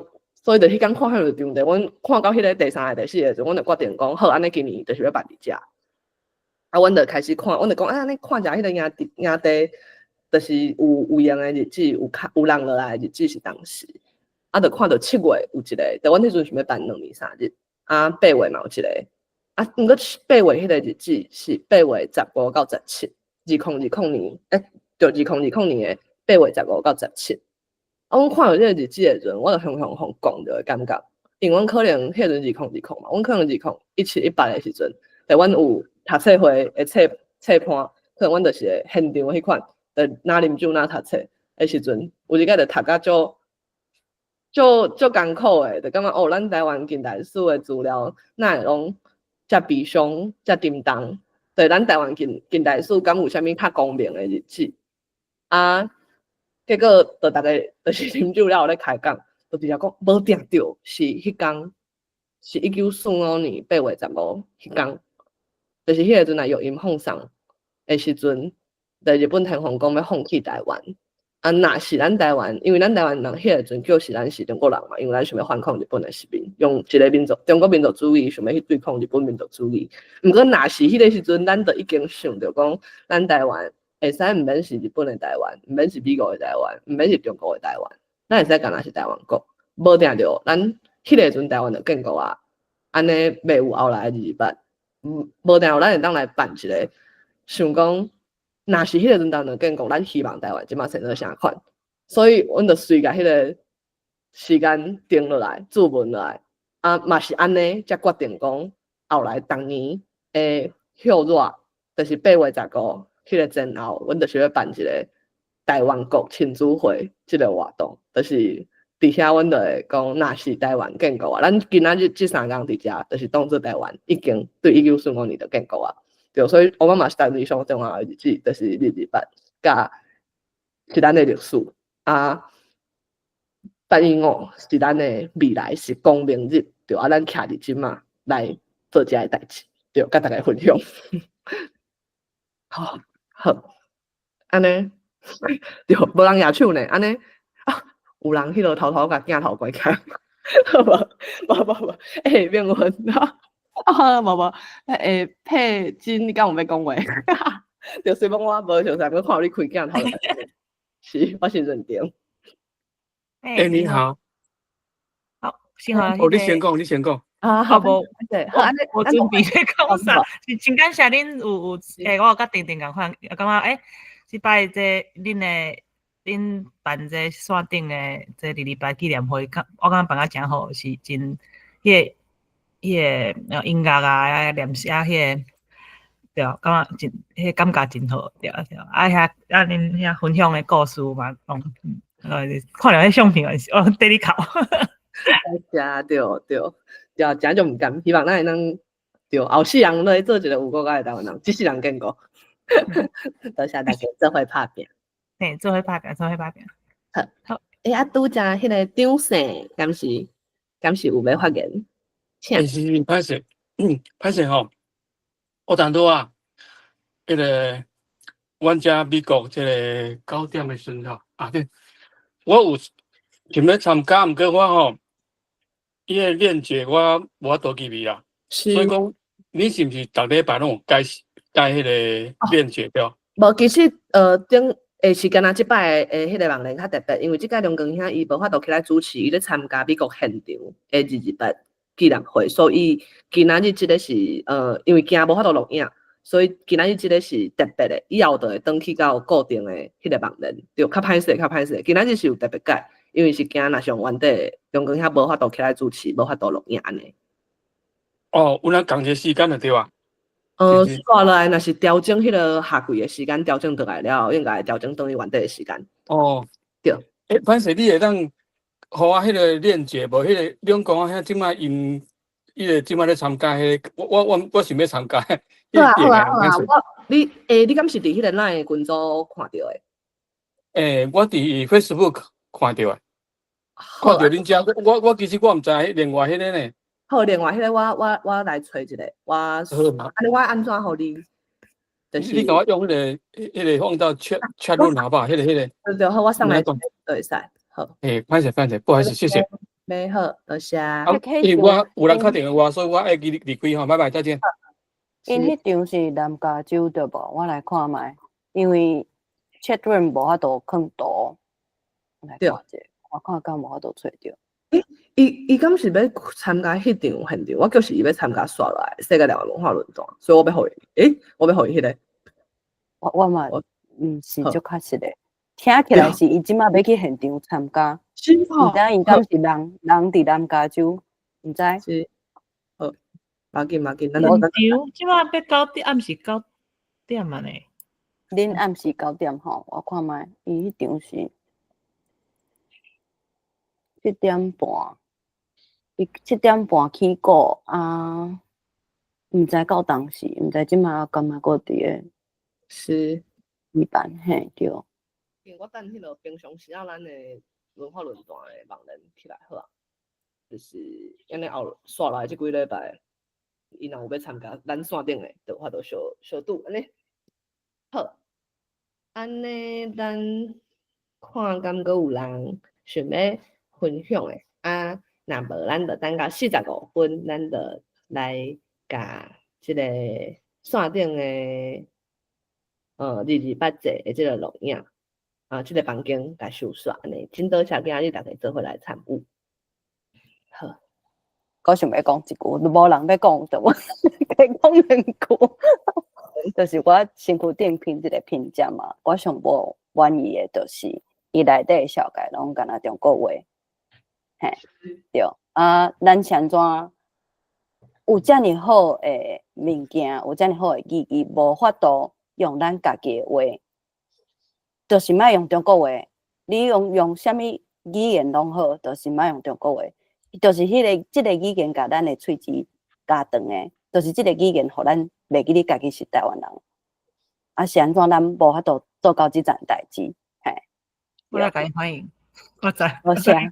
所以就彼工看彼個場地，阮看到彼個第三個、第四個時陣，阮就決定講好，按呢今年就是欲辦佇遮。啊，阮就開始看，阮就講啊，按呢看一下彼個營地，營地就是有閒的日子，有較有人落來的日子是當時。啊，就看著七月有一個，就阮彼陣想欲辦2年3日，啊，八月嘛有一個，啊，毋過八月彼個日子是8月15到17，2020年，欸，對，2020年的8月15到17。啊，阮看著這個日子的時陣，我就雄雄予講著的感覺，因為阮可能彼陣2020嘛，阮可能2017、18的時陣，就阮有讀冊會的冊冊伴，可能阮就是會現場彼款，就若啉酒若讀冊的時陣，有一擺就讀甲足足足艱苦的，就感覺哦，咱台灣近代史的資料哪會攏遮悲傷、遮沉重？對，咱台灣近近代史敢有啥物較光明的日子？啊，結果就逐家就是啉酒了後咧開講，就直接講無定著，是彼工，是1945年8月15彼工。就是彼個陣來玉音放送的時陣，就日本天皇講欲放棄台灣。啊，若是咱台灣，因為咱台灣人彼個陣叫是咱是中國人嘛，因為咱想欲反抗日本的殖民，用一個民族中國民族主義想欲去對抗日本民族主義。毋過若是彼個時陣，咱就已經想著講，咱台灣會使毋免是日本的台灣，毋免是美國的台灣，毋免是中國的台灣，咱會使干焦是台灣國。無定著，咱彼個陣台灣就建國啊，按呢袂有後來的二二八。無定著咱會當來辦一個，想講，若是彼個陣台灣建國，咱希望台灣這馬生做啥款，所以阮就隨共彼個時間定落來，注文落來，啊，嘛是按呢才決定講，後來逐年的歇熱，就是8月15彼個前後，阮就是欲辦一個台灣國親子會這個活動，就是佇遐阮就會講，若是台灣建國啊，咱今仔日這3工佇遮，就是當做台灣已經對1945年就建國啊，對，所以我感覺是逐年上重要的日子，就是228，佮是咱的歷史啊。815是咱的未來，是光明日，對啊，咱徛佇這馬來做這个代誌，對，佮大家分享。好，好，按呢，對，無人舉手呢，按呢啊，有人彼落偷偷共鏡頭關起來，好無？無無無，欸，免問啊，無無，欸，佩珍，你敢有欲講話？對，雖然我無熟似，閣看到你開鏡頭，是，我是認定。欸，你好。好，先好。哦，你先講，你先講。啊，好無？對，好，我準備欲講啥？是真感謝恁有有，欸，我有佮定定仝款，感覺欸，這擺這恁的恁辦這線頂的這228紀念會，我感覺辦甲誠好，是真彼個彼個音樂啊，念詩啊，彼個對，感覺真彼個感覺真好，對對。啊遐啊恁遐分享的故事嘛，攏看著彼相片是哦，綴咧哭。多謝，對對對，誠足毋甘，希望咱會當對後世人來做一個有國家的台灣人，這世人建國。多謝大家做伙拍拚。嘿，做伙拍拚，做伙拍拚。好，好。欸，啊，拄才彼個張姓，敢是有欲發言？請。欸，是歹勢，歹勢吼。我當拄啊，彼個阮遮美國這個9點的時陣吼，啊對，我有想欲參加，毋過我吼，伊個鏈接我無法度記憶啦。所以講，你是毋是逐禮拜攏有改改彼個鏈接對？無，其實頂會是敢若這擺的彼個網連較特別，因為這擺梁光兄伊無法度起來主持，伊咧參加美國現場的228紀念會，所以今仔日這個是因為驚無法度錄影，所以今仔日這個是特別的，以後就會轉去到固定的彼個網連，對，較歹勢，較歹勢。今仔日是有特別改，因為是驚若上原底梁光兄無法度起來主持，無法度錄影按呢。哦，有咱仝一個時間就對啊。煞落來，若是調整彼個夏季的時間調整轉來了後，應該會調整轉去原底的時間。哦，對。欸，歹勢，你會當予我彼個鏈接無？彼個兩公遐這擺𪜶，伊個這擺咧參加彼個，我想欲參加。好啊好啊好啊，我你欸，你敢是佇彼個 LINE 群組看著的？欸，我佇 Facebook 看著的，看著恁遮，我其實我毋知另外彼個呢。好，另外彼個我來揣一下，我按呢我按怎予你？就是你共我用彼個放到 chat room 好不好？彼個。對對，好，我送來就會使。好。欸，歹勢歹勢，不好意思，謝謝。沒好，多謝。啊，因為我有人敲電話，所以我愛去離開吼，拜拜，再見。𪜶彼場是南加州對無？我來看覓，因為 chat room 無法度囥圖，來看者，我看敢無法度揣著。伊敢是欲參加彼場現場？我就是伊欲參加煞落來世界台灣文化論壇，所以我欲予伊，欸，我欲予伊彼個。我嘛毋是足確實的，聽起來是伊這馬欲去現場參加，毋知𪜶敢是人佇南加州，毋知。是，好，無緊無緊，咱現場這馬欲9點，暗時9點啊呢？恁暗時九點吼，我看覓，伊彼場是7點半，伊7點半起鼓啊，毋知到當時，毋知這馬敢猶閣佇咧。是，舉辦嘿對。我等彼落平常時啊，咱的文化論壇的網連起來好啊，就是按呢後煞來這幾禮拜，伊若有欲參加咱線頂的，就有法度相相拄按呢。好，按呢咱看敢閣有人想欲分享的啊，若無咱就等到45分，咱就來共這個線頂的228節的這個錄影啊，這個房間共收煞按呢，真多謝今仔日大家做伙來參與。好，我想欲講一句，無人欲講，就我加講兩句。就是我身軀頂評這個評價嘛，我上無滿意的，就是伊內底紹介攏敢若中國話，嘿，對啊，咱是按怎有遮爾好的物件，有遮爾好的意義，無法度用咱家己的話，就是莫用中國話。你用啥物語言攏好，就是莫用中國話。就是這個語言共咱的喙齒咬長的，就是這個語言予咱袂記得家己是台灣人。啊，是按怎咱無法度做到這層代誌？嘿，我來共伊反映，我知。多謝。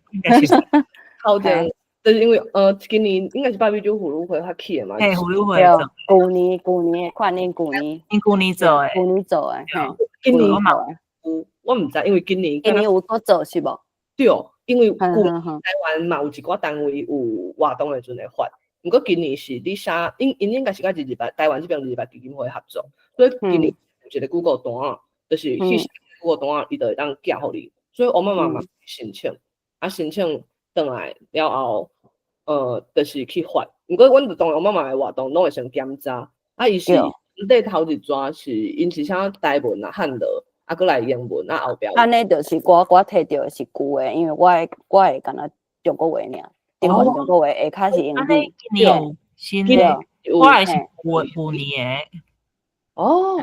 頭前就是因為今年應該是北美洲婦女會發起的嘛。嘿，婦女會對，舊年的款，因舊年。𪜶舊年做的。舊年做的，嘿。今年舊年做的。有，我毋知，因為今年。今年有閣做是無？對，因為舊年台灣嘛有一寡單位有活動的時陣會發，毋過今年是你寫，𪜶應該是佮228台灣這邊228基金會合作，所以今年有一個 Google 單，就是去 Google 單，伊就會當寄予你。所以我媽媽嘛申請，啊申請轉來了後，就是去發。毋過阮就當然我媽媽的活動攏會先檢查，啊伊是底頭一逝是𪜶是寫台文啊漢字，啊閣來英文啊後壁。按呢就是我提著的是舊的，因為我的敢若中國話爾，中文中國話，下跤是英語。今年有新的，我的是舊年的。哦，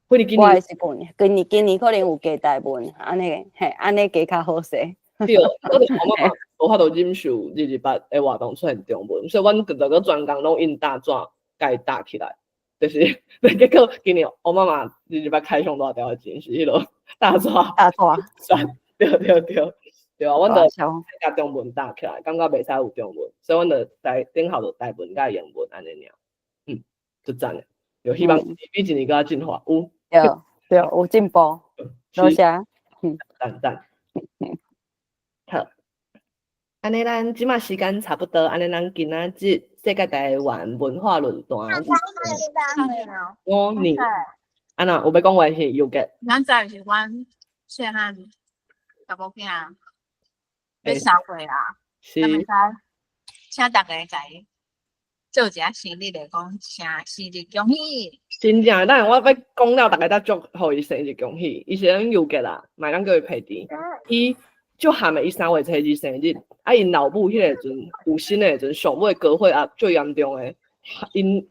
我的是舊年，今年可能有加台文，按呢嘿，按呢加較好勢。對，我就是我媽媽無法度忍受228的活動出現中文，所以阮就閣專工攏印大紙，共伊搭起來，就是結果今年我媽媽228開上大條的錢是彼落大紙，大紙，對對對對啊，阮就共中文搭起來，感覺袂使有中文，所以阮就台頂頭就台文佮英文按呢爾，足讚的，就希望比一年閣較進化，有，對對，有進步，多謝，讚讚。好，按呢咱這馬時間差不多，按呢咱今仔日世界台灣文化論壇五年，按怎有欲講話是有嘅？咱在是阮細漢查某囝欲3歲啊，咱會使請逐家來做一下生日的講聲生日恭喜。真正，等下我欲講了，逐家才祝予伊生日恭喜。伊是咱有嘅啦，嘛會當叫伊提甜。伊足譀的，伊3月初2生日，啊，𪜶老母彼個時陣有身的時陣，上尾高血壓最嚴重的，𪜶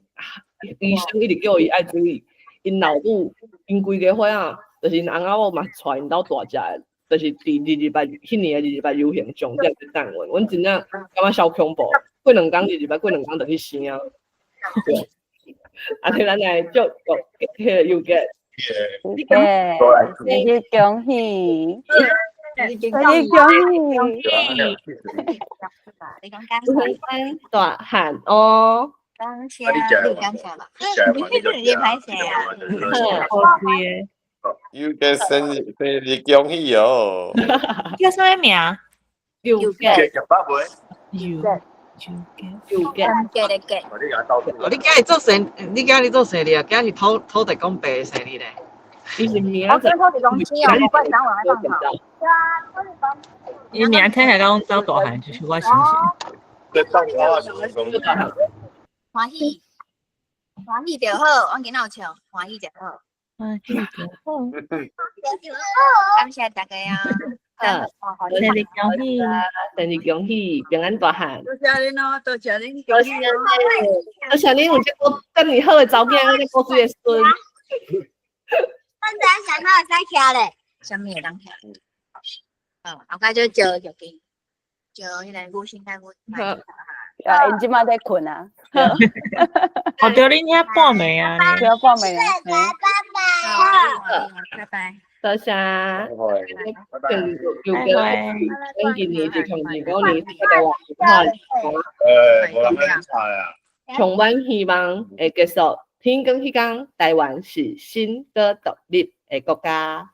醫生一直叫伊愛注意。𪜶老母𪜶規家伙仔，就是𪜶翁仔某嘛帶𪜶兜大隻的，就是佇228彼年的228遊行上點去等阮，阮真正感覺小恐怖。過兩工228過兩工就去生啊。對，啊，咱來祝彼個有嘅，生日恭喜！生日恭喜！平安大漢哦！感謝，你感謝啦，你歹勢啊？好的。有個生日恭喜哦！叫啥物名？有嘅。有。有嘅。哦，你今日做生，你今日做生日啊？今日是土地公伯的生日咧。伊是名。我今土地公生哦，我怪昨晚放好。對啊，土地公。伊名聽起來敢走大漢，就是我相信。歡喜，歡喜就好，我今仔有唱，歡喜就好。歡喜就好。感謝大家啊！好，生日恭喜，生日恭喜，平安大漢。多謝恁哦，多謝恁，多謝多謝恁有這個這麼好的查某囝，這麼媠的孫。我知影啥會使徛咧，啥物會當徛？哦，後蓋就招就緊，招彼個女性甲女。啊，𪜶這馬咧睏啊。哦，對，恁遐半暝啊，對，半暝啊。拜拜。拜拜。多謝。有個，阮今年是從25年世界文化充滿希望會結束。天光彼工，台灣是新閣獨立的國家。